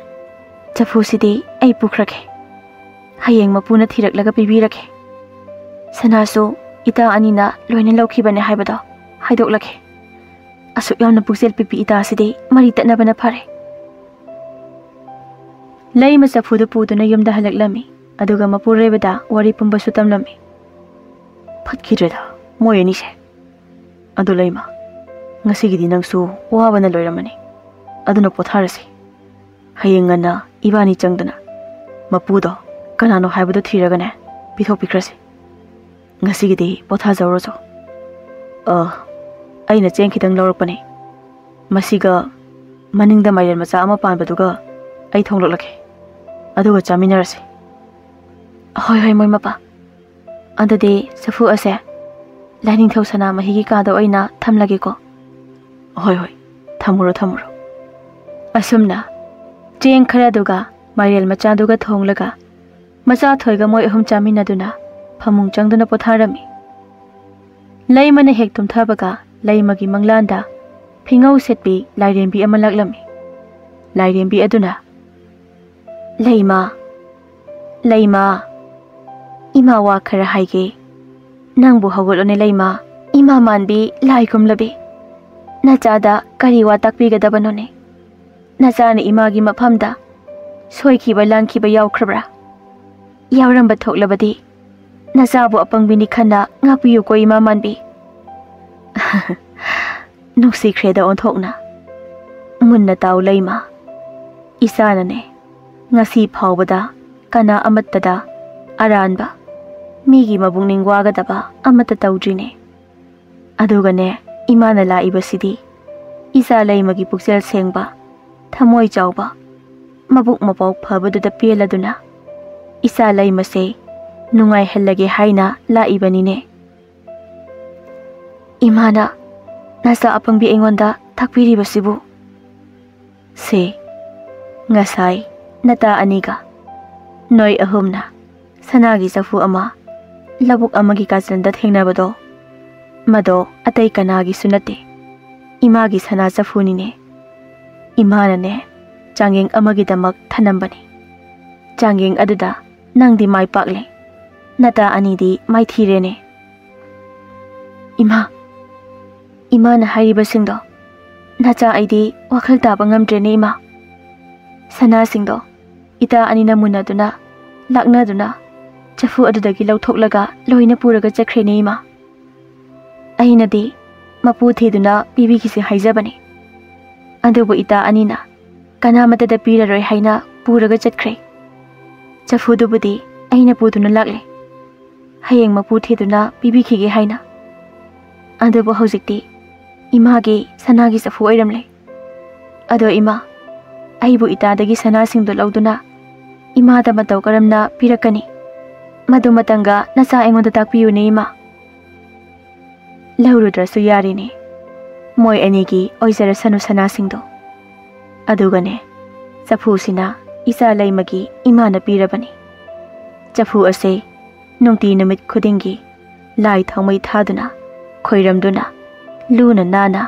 ꯆꯐꯨꯁꯤꯗꯤ ꯑꯩ ꯄꯨꯈ꯭ꯔꯒꯦ꯫ ꯍꯌꯦꯡ ꯃꯄꯨꯅ ꯊꯤꯔꯛꯂꯒ ꯄꯤꯕꯤꯔꯒꯦ꯫ ꯁꯅꯥꯁꯨ ꯏꯇꯥ ꯑꯅꯤꯅ ꯂꯣꯏꯅ ꯂꯧꯈꯤꯕꯅꯦ ꯍꯥꯏꯕꯗꯣ ꯍꯥꯏꯗꯣꯛꯂꯒꯦ꯫ ꯑꯁꯨꯛ ꯌꯥꯝꯅ ꯄꯨꯛꯆꯦꯜ ꯄꯤꯛꯄꯤ ꯏꯇꯥꯁꯤꯗꯤ ꯃꯔꯤ ꯇꯠꯅꯕꯅ ꯐꯔꯦ꯫" ꯂꯩꯃ ꯆꯐꯨꯗꯨ ꯄꯨꯗꯨꯅ ꯌꯨꯝꯗ ꯍꯜꯂꯛꯂꯝꯃꯤ꯫ ꯑꯗꯨꯒ ꯃꯄꯨꯔꯣꯏꯕꯗ ꯋꯥꯔꯤ ꯄꯨꯝꯕꯁꯨ ꯇꯝꯂꯝꯃꯤ꯫ "ꯐꯠꯈꯤꯗ꯭ꯔꯦꯗ ꯃꯣꯏ ꯑꯅꯤꯁꯦ꯫ ꯑꯗꯨ ꯂꯩꯃ, ꯉꯁꯤꯒꯤꯗꯤ ꯅꯪꯁꯨ ꯋꯥꯕꯅ ꯂꯣꯏꯔꯝꯃꯅꯤ꯫ ꯑꯗꯨꯅ ꯄꯣꯊꯥꯔꯁꯤ꯫ ꯍꯌꯦꯡ ꯉꯟꯅ ꯏꯕꯥꯅꯤ ꯆꯪꯗꯅ ꯃꯄꯨꯗꯣ ꯀꯅꯥꯅꯣ ꯍꯥꯏꯕꯗꯣ ꯊꯤꯔꯒꯅꯦ, ꯄꯤꯊꯣꯛꯄꯤꯈ꯭ꯔꯁꯤ꯫ ꯉꯁꯤꯒꯤꯗꯤ ꯄꯣꯊꯥꯖꯍꯧꯔꯁꯨ꯫ ꯑ, ꯑꯩꯅ ꯆꯦꯡ ꯈꯤꯇꯪ ꯂꯧꯔꯛꯄꯅꯦ꯫ ꯃꯁꯤꯒ ꯃꯅꯤꯡꯗ ꯃꯥꯏꯔꯦꯟ ꯃꯆꯥ ꯑꯃ ꯄꯥꯟꯕꯗꯨꯒ ꯑꯩ ꯊꯣꯡꯂꯛꯂꯒꯦ꯫ ꯑꯗꯨꯒ ꯆꯥꯃꯤꯟꯅꯔꯁꯤ꯫" "ꯍꯣꯏ, ꯍꯣꯏ, ꯃꯣꯏ ꯃꯄꯥ꯫ ꯑꯗꯨꯗꯤ ꯆꯐꯨ ꯑꯁꯦ ꯂꯥꯏꯅꯤꯡꯊꯧ ꯁꯅꯥꯃꯍꯤꯒꯤ ꯀꯥꯗ ꯑꯣꯏꯅ ꯊꯝꯂꯒꯦꯀꯣ꯫" "ꯍꯣꯏ, ꯍꯣꯏ, ꯊꯝꯃꯨꯔꯣ, ꯊꯝꯃꯨꯔꯣ꯫" ꯑꯁꯨꯝꯅ ꯆꯦꯡ ꯈꯔꯗꯨꯒ ꯃꯥꯏꯔꯦꯜ ꯃꯆꯥꯗꯨꯒ ꯊꯣꯡꯂꯒ ꯃꯆꯥ ꯊꯣꯏꯒ ꯃꯣꯏ ꯑꯍꯨꯝ ꯆꯥꯃꯤꯟꯅꯗꯨꯅ ꯐꯃꯨꯡ ꯆꯪꯗꯨꯅ ꯄꯣꯊꯥꯔꯝꯃꯤ꯫ ꯂꯩꯃꯅ ꯍꯦꯛ ꯇꯨꯝꯊꯕꯒ ꯂꯩꯃꯒꯤ ꯃꯪꯂꯥꯟꯗ ꯐꯤꯉꯧ ꯁꯦꯠꯄꯤ ꯂꯥꯏꯔꯦꯝꯕꯤ ꯑꯃ ꯂꯥꯛꯂꯝꯃꯤ꯫ ꯂꯥꯏꯔꯦꯝꯕꯤ ꯑꯗꯨꯅ, "ꯂꯩꯃ, ꯂꯩꯃ, ꯏꯃꯥ ꯋꯥ ꯈꯔ ꯍꯥꯏꯒꯦ꯫ ꯅꯪꯕꯨ ꯍꯧꯒꯠꯂꯣꯅꯦ ꯂꯩꯃ, ꯏꯃꯥ ꯃꯥꯟꯕꯤ ꯂꯥꯏ ꯀꯨꯝꯂꯕꯤ꯫ ꯅꯆꯥꯗ ꯀꯔꯤ ꯋꯥ ꯇꯥꯛꯄꯤꯒꯗꯕꯅꯣꯅꯦ? ꯅꯆꯥꯅ ꯏꯃꯥꯒꯤ ꯃꯐꯝꯗ ꯁꯣꯏꯈꯤꯕ ꯂꯥꯟꯈꯤꯕ ꯌꯥꯎꯈ꯭ꯔꯕ꯭ꯔꯥ? ꯌꯥꯎꯔꯝꯕ ꯊꯣꯛꯂꯕꯗꯤ ꯅꯆꯥꯕꯨ ꯑꯄꯪꯕꯤꯅꯤ ꯈꯟꯅ ꯉꯥꯛꯄꯤꯌꯨꯀꯣ, ꯏꯃꯥ ꯃꯥꯟꯕꯤ꯫ ꯅꯨꯡꯁꯤꯈ꯭ꯔꯦꯗ ꯑꯣꯟꯊꯣꯛꯅ꯫ ꯃꯨꯟꯅ ꯇꯥꯎ, ꯂꯩꯃ꯫ ꯏꯆꯥꯅꯅꯦ, ꯉꯁꯤ ꯐꯥꯎꯕꯗ ꯀꯅꯥ ꯑꯃꯠꯇꯗ ꯑꯔꯥꯟꯕ, ꯃꯤꯒꯤ ꯃꯕꯨꯛꯅꯤꯡ ꯋꯥꯒꯗꯕ ꯑꯃꯠꯇ ꯇꯧꯗ꯭ꯔꯤꯅꯦ꯫ ꯑꯗꯨꯒꯅꯦ, ꯏꯃꯥꯅ ꯂꯥꯛꯏꯕꯁꯤꯗꯤ ꯏꯆꯥ ꯂꯩꯃꯒꯤ ꯄꯨꯛꯆꯦꯜ ꯁꯦꯡꯕ, ꯊꯃꯣꯏ ꯆꯥꯎꯕ, ꯃꯕꯨꯛ ꯃꯄꯥꯎ ꯐꯕꯗꯨꯗ ꯄꯦꯜꯂꯗꯨꯅ ꯏꯆꯥ ꯂꯩꯃꯁꯦ ꯅꯨꯡꯉꯥꯏꯍꯜꯂꯒꯦ ꯍꯥꯏꯅ ꯂꯥꯛꯏꯕꯅꯤꯅꯦ꯫ ꯏꯃꯥꯅ ꯅꯆꯥ ꯑꯄꯪꯕꯤ ꯑꯩꯉꯣꯟꯗ ꯇꯥꯛꯄꯤꯔꯤꯕꯁꯤꯕꯨ? ꯁꯦ, ꯉꯁꯥꯏ ꯅꯇꯥ ꯑꯅꯤꯒ ꯅꯣꯏ ꯑꯍꯨꯝꯅ ꯁꯅꯥꯒꯤ ꯆꯐꯨ ꯑꯃ ꯂꯧꯕꯨꯛ ꯑꯃꯒꯤ ꯀꯥꯆꯤꯟꯗ ꯊꯦꯡꯅꯕꯗꯣ, ꯃꯗꯣ ꯑꯇꯩ ꯀꯅꯥꯒꯤꯁꯨ ꯅꯠꯇꯦ, ꯏꯃꯥꯒꯤ ꯁꯅꯥ ꯆꯐꯨꯅꯤꯅꯦ꯫ ꯏꯃꯥꯅꯅꯦ, ꯆꯥꯡꯌꯦꯡ ꯑꯃꯒꯤꯗꯃꯛ ꯊꯅꯝꯕꯅꯤ꯫ ꯆꯥꯡꯌꯦꯡ ꯑꯗꯨꯗ ꯅꯪꯗꯤ ꯃꯥꯏ ꯄꯥꯛꯂꯦ꯫ ꯅꯇꯥ ꯑꯅꯤꯗꯤ ꯃꯥꯏꯊꯤꯔꯦꯅꯦ꯫ ꯏꯃꯥ, ꯏꯃꯥꯅ ꯍꯥꯏꯔꯤꯕꯁꯤꯡꯗꯣ ꯅꯆꯥ ꯑꯩꯗꯤ ꯋꯥꯈꯜ ꯇꯥꯕ ꯉꯝꯗ꯭ꯔꯦꯅꯦ, ꯏꯃꯥ꯫ ꯁꯅꯥꯁꯤꯡꯗꯣ ꯏꯇꯥ ꯑꯅꯤꯅ ꯃꯨꯟꯅꯗꯨꯅ, ꯂꯥꯛꯅꯗꯨꯅ, ꯆꯐꯨ ꯑꯗꯨꯗꯒꯤ ꯂꯧꯊꯣꯛꯂꯒ ꯂꯣꯏꯅ ꯄꯨꯔꯒ ꯆꯠꯈ꯭ꯔꯦꯅꯦ, ꯏꯃꯥ꯫ ꯑꯩꯅꯗꯤ ꯃꯄꯨ ꯊꯤꯗꯨꯅ ꯄꯤꯕꯤꯈꯤꯁꯤ ꯍꯥꯏꯖꯕꯅꯤ꯫ ꯑꯗꯨꯕꯨ ꯏꯇꯥ ꯑꯅꯤꯅ ꯀꯅꯥꯃꯠꯇꯗ ꯄꯤꯔꯔꯣꯏ ꯍꯥꯏꯅ ꯄꯨꯔꯒ ꯆꯠꯈ꯭ꯔꯦ꯫ ꯆꯐꯨꯗꯨꯕꯨꯗꯤ ꯑꯩꯅ ꯄꯨꯗꯨꯅ ꯂꯥꯛꯂꯦ꯫ ꯍꯌꯦꯡ ꯃꯄꯨ ꯊꯤꯗꯨꯅ ꯄꯤꯕꯤꯈꯤꯒꯦ ꯍꯥꯏꯅ꯫ ꯑꯗꯨꯕꯨ ꯍꯧꯖꯤꯛꯇꯤ ꯏꯃꯥꯒꯤ ꯁꯅꯥꯒꯤ ꯆꯐꯨ ꯑꯣꯏꯔꯝꯂꯦ꯫ ꯑꯗꯣ ꯏꯃꯥ, ꯑꯩꯕꯨ ꯏꯇꯥꯗꯒꯤ ꯁꯅꯥꯁꯤꯡꯗꯣ ꯂꯧꯗꯨꯅ ꯏꯃꯥꯗ ꯃꯇꯧ ꯀꯔꯝꯅ ꯄꯤꯔꯛꯀꯅꯤ? ꯃꯗꯨ ꯃꯇꯪꯒ ꯅꯆꯥ ꯑꯩꯉꯣꯟꯗ ꯇꯥꯛꯄꯤꯌꯨꯅꯦ, ꯏꯃꯥ꯫ ꯂꯧꯔꯨꯗ꯭ꯔꯁꯨ ꯌꯥꯔꯤꯅꯦ꯫ ꯃꯣꯏ ꯑꯅꯤꯒꯤ ꯑꯣꯏꯖꯔꯁꯅꯨ ꯁꯅꯥꯁꯤꯡꯗꯣ꯫ ꯑꯗꯨꯒꯅꯦ, ꯆꯐꯨꯁꯤꯅ ꯏꯆꯥ ꯂꯩꯃꯒꯤ ꯏꯃꯥꯅ ꯄꯤꯔꯕꯅꯤ꯫ ꯆꯐꯨ ꯑꯁꯦ ꯅꯨꯡꯇꯤ ꯅꯨꯃꯤꯠ ꯈꯨꯗꯤꯡꯒꯤ ꯂꯥꯏ ꯊꯥꯎꯃꯩ ꯊꯥꯗꯨꯅ, ꯈꯣꯏꯔꯝꯗꯨꯅ, ꯂꯨꯅ ꯅꯥꯟꯅ,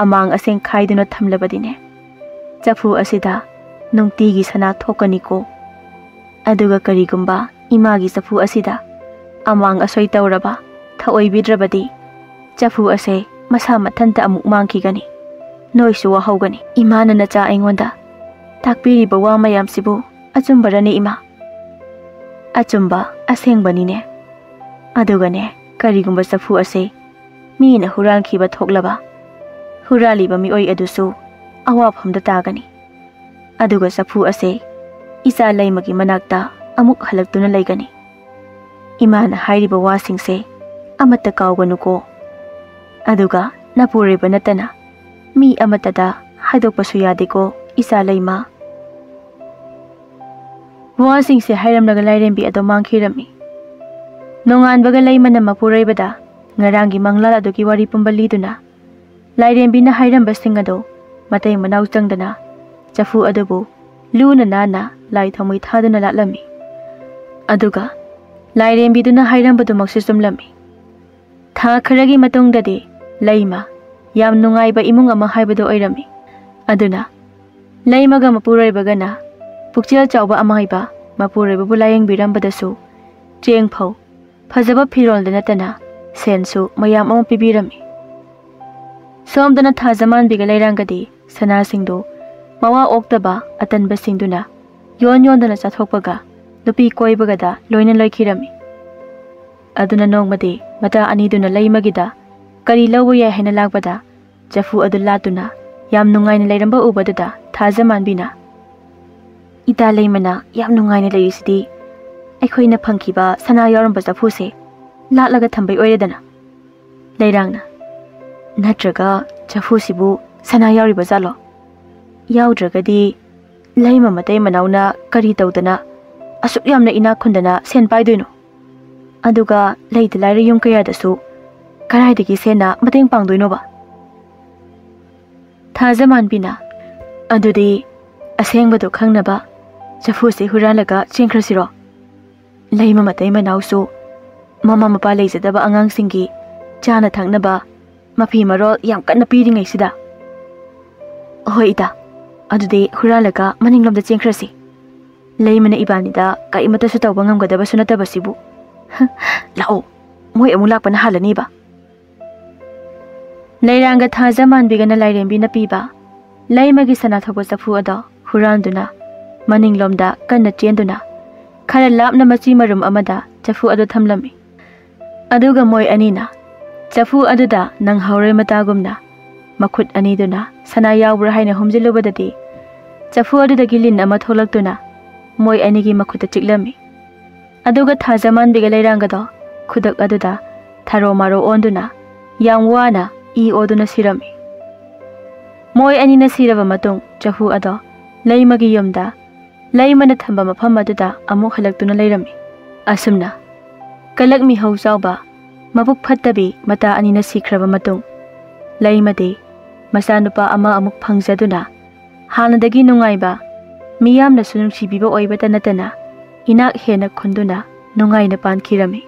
ꯑꯃꯥꯡ ꯑꯁꯦꯡ ꯈꯥꯏꯗꯨꯅ ꯊꯝꯂꯕꯗꯤꯅꯦ, ꯆꯐꯨ ꯑꯁꯤꯗ ꯅꯨꯡꯇꯤꯒꯤ ꯁꯅꯥ ꯊꯣꯛꯀꯅꯤꯀꯣ꯫ ꯑꯗꯨꯒ ꯀꯔꯤꯒꯨꯝꯕ ꯏꯃꯥꯒꯤ ꯆꯐꯨ ꯑꯁꯤꯗ ꯑꯃꯥꯡ ꯑꯁꯣꯏ ꯇꯧꯔꯕ, ꯊꯑꯣꯏꯕꯤꯗ꯭ꯔꯕꯗꯤ, ꯆꯐꯨ ꯑꯁꯦ ꯃꯁꯥ ꯃꯊꯟꯇ ꯑꯃꯨꯛ ꯃꯥꯡꯈꯤꯒꯅꯤ꯫ ꯅꯣꯏꯁꯨ ꯋꯥꯍꯧꯒꯅꯤ꯫ ꯏꯃꯥꯅ ꯅꯆꯥ ꯑꯩꯉꯣꯟꯗ ꯇꯥꯛꯄꯤꯔꯤꯕ ꯋꯥ ꯃꯌꯥꯝꯁꯤꯕꯨ ꯑꯆꯨꯝꯕꯔꯅꯦ, ꯏꯃꯥ? ꯑꯆꯨꯝꯕ, ꯑꯁꯦꯡꯕꯅꯤꯅꯦ꯫ ꯑꯗꯨꯒꯅꯦ, ꯀꯔꯤꯒꯨꯝꯕ ꯆꯐꯨ ꯑꯁꯦ ꯃꯤꯅ ꯍꯨꯔꯥꯟꯈꯤꯕ ꯊꯣꯛꯂꯕ, ꯍꯨꯔꯥꯜꯂꯤꯕ ꯃꯤꯑꯣꯏ ꯑꯗꯨꯁꯨ ꯑꯋꯥꯐꯝꯗ ꯇꯥꯒꯅꯤ꯫ ꯑꯗꯨꯒ ꯆꯐꯨ ꯑꯁꯦ ꯏꯆꯥ ꯂꯩꯃꯒꯤ ꯃꯅꯥꯛꯇ ꯑꯃꯨꯛ ꯍꯜꯂꯛꯇꯨꯅ ꯂꯩꯒꯅꯤ꯫ ꯏꯃꯥꯅ ꯍꯥꯏꯔꯤꯕ ꯋꯥꯁꯤꯡꯁꯦ ꯑꯃꯠꯇ ꯀꯥꯎꯒꯅꯨꯀꯣ꯫ ꯑꯗꯨꯒ ꯅꯄꯨꯔꯣꯏꯕ ꯅꯠꯇꯅ ꯃꯤ ꯑꯃꯠꯇꯗ ꯍꯥꯏꯗꯣꯛꯄꯁꯨ ꯌꯥꯗꯦꯀꯣ, ꯏꯆꯥ ꯂꯩꯃ꯫ ꯋꯥꯁꯤꯡꯁꯦ ꯍꯥꯏꯔꯝꯂꯒ ꯂꯥꯏꯔꯦꯝꯕꯤ ꯑꯗꯣ ꯃꯥꯡꯈꯤꯔꯝꯃꯤ꯫ ꯅꯣꯡꯉꯥꯟꯕꯒ ꯂꯩꯃꯅ ꯃꯄꯨꯔꯣꯏꯕꯗ ꯉꯔꯥꯡꯒꯤ ꯃꯪꯂꯥꯜ ꯑꯗꯨꯒꯤ ꯋꯥꯔꯤ ꯄꯨꯝꯕ ꯂꯤꯗꯨꯅ, ꯂꯥꯏꯔꯦꯝꯕꯤꯅ ꯍꯥꯏꯔꯝꯕꯁꯤꯡ ꯑꯗꯨ ꯃꯇꯩ ꯃꯅꯥꯎ ꯆꯪꯗꯅ ꯆꯐꯨ ꯑꯗꯨꯕꯨ ꯂꯨꯅ ꯅꯥꯟꯅ ꯂꯥꯏ ꯊꯥꯎꯃꯩ ꯊꯥꯗꯨꯅ ꯂꯥꯠꯂꯝꯃꯤ꯫ ꯑꯗꯨꯒ ꯂꯥꯏꯔꯦꯝꯕꯤꯗꯨꯅ ꯍꯥꯏꯔꯝꯕꯗꯨꯃꯛꯁꯨ ꯆꯨꯝꯂꯝꯃꯤ꯫ ꯊꯥ ꯈꯔꯒꯤ ꯃꯇꯨꯡꯗꯗꯤ ꯂꯩꯃ ꯌꯥꯝ ꯅꯨꯡꯉꯥꯏꯕ ꯏꯃꯨꯡ ꯑꯃ ꯍꯥꯏꯕꯗꯨ ꯑꯣꯏꯔꯝꯃꯤ꯫ ꯑꯗꯨꯅ ꯂꯩꯃꯒ ꯃꯄꯨꯔꯣꯏꯕꯒꯅ ꯄꯨꯛꯆꯦꯜ ꯆꯥꯎꯕ ꯑꯃꯥꯏꯕ ꯃꯄꯨꯔꯣꯏꯕꯕꯨ ꯂꯥꯌꯦꯡꯕꯤꯔꯝꯕꯗꯁꯨ ꯆꯦꯡ ꯐꯧ, ꯐꯖꯕ ꯐꯤꯔꯣꯜꯗ ꯅꯠꯇꯅ ꯁꯦꯟꯁꯨ ꯃꯌꯥꯝ ꯑꯃ ꯄꯤꯕꯤꯔꯝꯃꯤ꯫ ꯁꯣꯝꯗꯅ ꯊꯥꯖꯃꯥꯟꯕꯤꯒ ꯂꯩꯔꯥꯡꯒꯗꯤ ꯁꯅꯥꯁꯤꯡꯗꯨ ꯃꯋꯥ ꯑꯣꯛꯇꯕ ꯑꯇꯟꯕꯁꯤꯡꯗꯨꯅ ꯌꯣꯟ ꯌꯣꯟꯗꯅ ꯆꯥꯊꯣꯛꯄꯒ ꯅꯨꯄꯤ ꯀꯣꯏꯕꯒꯗ ꯂꯣꯏꯅ ꯂꯣꯏꯈꯤꯔꯝꯃꯤ꯫ ꯑꯗꯨꯅ ꯅꯣꯡꯃꯗꯤ ꯃꯆꯥ ꯑꯅꯤꯗꯨꯅ ꯂꯩꯃꯒꯤꯗ ꯀꯔꯤ ꯂꯧꯕ ꯌꯥꯏ ꯍꯥꯏꯅ ꯂꯥꯛꯄꯗ, ꯆꯐꯨ ꯑꯗꯨ ꯂꯥꯠꯇꯨꯅ ꯌꯥꯝ ꯅꯨꯡꯉꯥꯏꯅ ꯂꯩꯔꯝꯕ ꯎꯕꯗꯨꯗ ꯊꯥꯖꯃꯥꯟꯕꯤꯅ, "ꯏꯇꯥ ꯂꯩꯃꯅ ꯌꯥꯝ ꯅꯨꯡꯉꯥꯏꯅ ꯂꯩꯔꯤꯁꯤꯗꯤ, ꯑꯩꯈꯣꯏꯅ ꯐꯪꯈꯤꯕ ꯁꯅꯥ ꯌꯥꯎꯔꯝꯕ ꯆꯐꯨꯁꯦ ꯂꯥꯠꯂꯒ ꯊꯝꯕꯩ ꯑꯣꯏꯔꯦꯗꯅ?" ꯂꯩꯔꯥꯡꯅ, "ꯅꯠꯇ꯭ꯔꯒ ꯆꯐꯨꯁꯤꯕꯨ ꯁꯅꯥ ꯌꯥꯎꯔꯤꯕ ꯖꯥꯠꯂꯣ? ꯌꯥꯎꯗ꯭ꯔꯒꯗꯤ ꯂꯩꯃ ꯃꯇꯩ ꯃꯅꯥꯎꯅ ꯀꯔꯤ ꯇꯧꯗꯅ ꯑꯁꯨꯛ ꯌꯥꯝꯅ ꯏꯅꯥꯛ ꯈꯨꯟꯗꯅ ꯁꯦꯟ ꯄꯥꯏꯗꯣꯏꯅꯣ? ꯑꯗꯨꯒ ꯂꯩꯇ ꯂꯥꯏꯔ ꯌꯨꯝ ꯀꯌꯥꯗꯁꯨ ꯀꯗꯥꯏꯗꯒꯤ ꯁꯦꯟꯅ ꯃꯇꯦꯡ ꯄꯥꯡꯗꯣꯏꯅꯣꯕ?" ꯊꯥꯖꯃꯥꯟꯕꯤꯅ, "ꯑꯗꯨꯗꯤ ꯑꯁꯦꯡꯕꯗꯣ ꯈꯪꯅꯕ ꯆꯐꯨꯁꯦ ꯍꯨꯔꯥꯜꯂꯒ ꯆꯦꯟꯈ꯭ꯔꯁꯤꯔꯣ? ꯂꯩꯃ ꯃꯇꯩ ꯃꯅꯥꯎꯁꯨ ꯃꯃꯥ ꯃꯄꯥ ꯂꯩꯖꯗꯕ ꯑꯉꯥꯡꯁꯤꯡꯒꯤ ꯆꯥꯅ ꯊꯛꯅꯕ ꯃꯐꯤ ꯃꯔꯣꯜ ꯌꯥꯝ ꯀꯟꯅ ꯄꯤꯔꯤꯉꯩꯁꯤꯗ꯫" "ꯍꯣꯏ ꯏꯇꯥ, ꯑꯗꯨꯗꯤ ꯍꯨꯔꯥꯜꯂꯒ ꯃꯅꯤꯡꯂꯣꯝꯗ ꯆꯦꯟꯈ꯭ꯔꯁꯤ꯫ ꯂꯩꯃꯅ ꯏꯕꯥꯅꯤꯗ ꯀꯔꯤꯃꯠꯇꯁꯨ ꯇꯧꯕ ꯉꯝꯒꯗꯕꯁꯨ ꯅꯠꯇꯕꯁꯤꯕꯨ꯫ ꯂꯥꯛꯑꯣ, ꯃꯣꯏ ꯑꯃꯨꯛ ꯂꯥꯛꯄꯅ ꯍꯥꯜꯂꯅꯤꯕ꯫" ꯂꯩꯔꯥꯡꯒ ꯊꯥꯖꯃꯥꯟꯕꯤꯒꯅ ꯂꯥꯏꯔꯦꯝꯕꯤꯅ ꯄꯤꯕ ꯂꯩꯃꯒꯤ ꯁꯅꯥ ꯊꯣꯛꯄ ꯆꯐꯨ ꯑꯗꯣ ꯍꯨꯔꯥꯟꯗꯨꯅ ꯃꯅꯤꯡꯂꯣꯝꯗ ꯀꯟꯅ ꯆꯦꯟꯗꯨꯅ ꯈꯔ ꯂꯥꯞꯅ ꯃꯆꯤ ꯃꯔꯨꯝ ꯑꯃꯗ ꯆꯐꯨ ꯑꯗꯨ ꯊꯝꯂꯝꯃꯤ꯫ ꯑꯗꯨꯒ ꯃꯣꯏ ꯑꯅꯤꯅ ꯆꯐꯨ ꯑꯗꯨꯗ ꯅꯪꯍꯧꯔꯣꯏ ꯃꯇꯥꯒꯨꯝꯅ ꯃꯈꯨꯠ ꯑꯅꯤꯗꯨꯅ ꯁꯅꯥ ꯌꯥꯎꯕ꯭ꯔꯥ ꯍꯥꯏꯅ ꯍꯨꯝꯖꯤꯜꯂꯨꯕꯗꯗꯤ, ꯆꯐꯨ ꯑꯗꯨꯗꯒꯤ ꯂꯤꯟ ꯑꯃ ꯊꯣꯛꯂꯛꯇꯨꯅ ꯃꯣꯏ ꯑꯅꯤꯒꯤ ꯃꯈꯨꯠꯇ ꯆꯤꯛꯂꯝꯃꯤ꯫ ꯑꯗꯨꯒ ꯊꯥꯖꯃꯥꯟꯕꯤꯒ ꯂꯩꯔꯥꯡꯒꯗꯣ ꯈꯨꯗꯛ ꯑꯗꯨꯗ ꯊꯔꯣ ꯃꯥꯔꯣ ꯑꯣꯟꯗꯨꯅ ꯌꯥꯝ ꯋꯥꯅ ꯏ ꯑꯣꯗꯨꯅ ꯁꯤꯔꯝꯃꯤ꯫ ꯃꯣꯏ ꯑꯅꯤꯅ ꯁꯤꯔꯕ ꯃꯇꯨꯡ, ꯆꯐꯨ ꯑꯗꯣ ꯂꯩꯃꯒꯤ ꯌꯨꯝꯗ, ꯂꯩꯃꯅ ꯊꯝꯕ ꯃꯐꯝ ꯑꯗꯨꯗ ꯑꯃꯨꯛ ꯍꯜꯂꯛꯇꯨꯅ ꯂꯩꯔꯝꯃꯤ꯫ ꯑꯁꯨꯝꯅ ꯀꯂꯛ ꯃꯤꯍꯧ ꯆꯥꯎꯕ, ꯃꯕꯨꯛ ꯐꯠꯇꯕꯤ ꯃꯇꯥ ꯑꯅꯤꯅ ꯁꯤꯈ꯭ꯔꯕ ꯃꯇꯨꯡ, ꯂꯩꯃꯗꯤ ꯃꯆꯥꯅꯨꯄꯥ ꯑꯃ ꯑꯃꯨꯛ ꯐꯪꯖꯗꯨꯅ, ꯍꯥꯟꯅꯗꯒꯤ ꯅꯨꯡꯉꯥꯏꯕ, ꯃꯤꯌꯥꯝꯅꯁꯨ ꯅꯨꯡꯁꯤꯕꯤꯕ ꯑꯣꯏꯕꯇ ꯅꯠꯇꯅ, ꯏꯅꯥꯛ ꯍꯦꯟꯅ ꯈꯨꯟꯗꯨꯅ ꯅꯨꯡꯉꯥꯏꯅ ꯄꯥꯟꯈꯤꯔꯝꯃꯤ꯫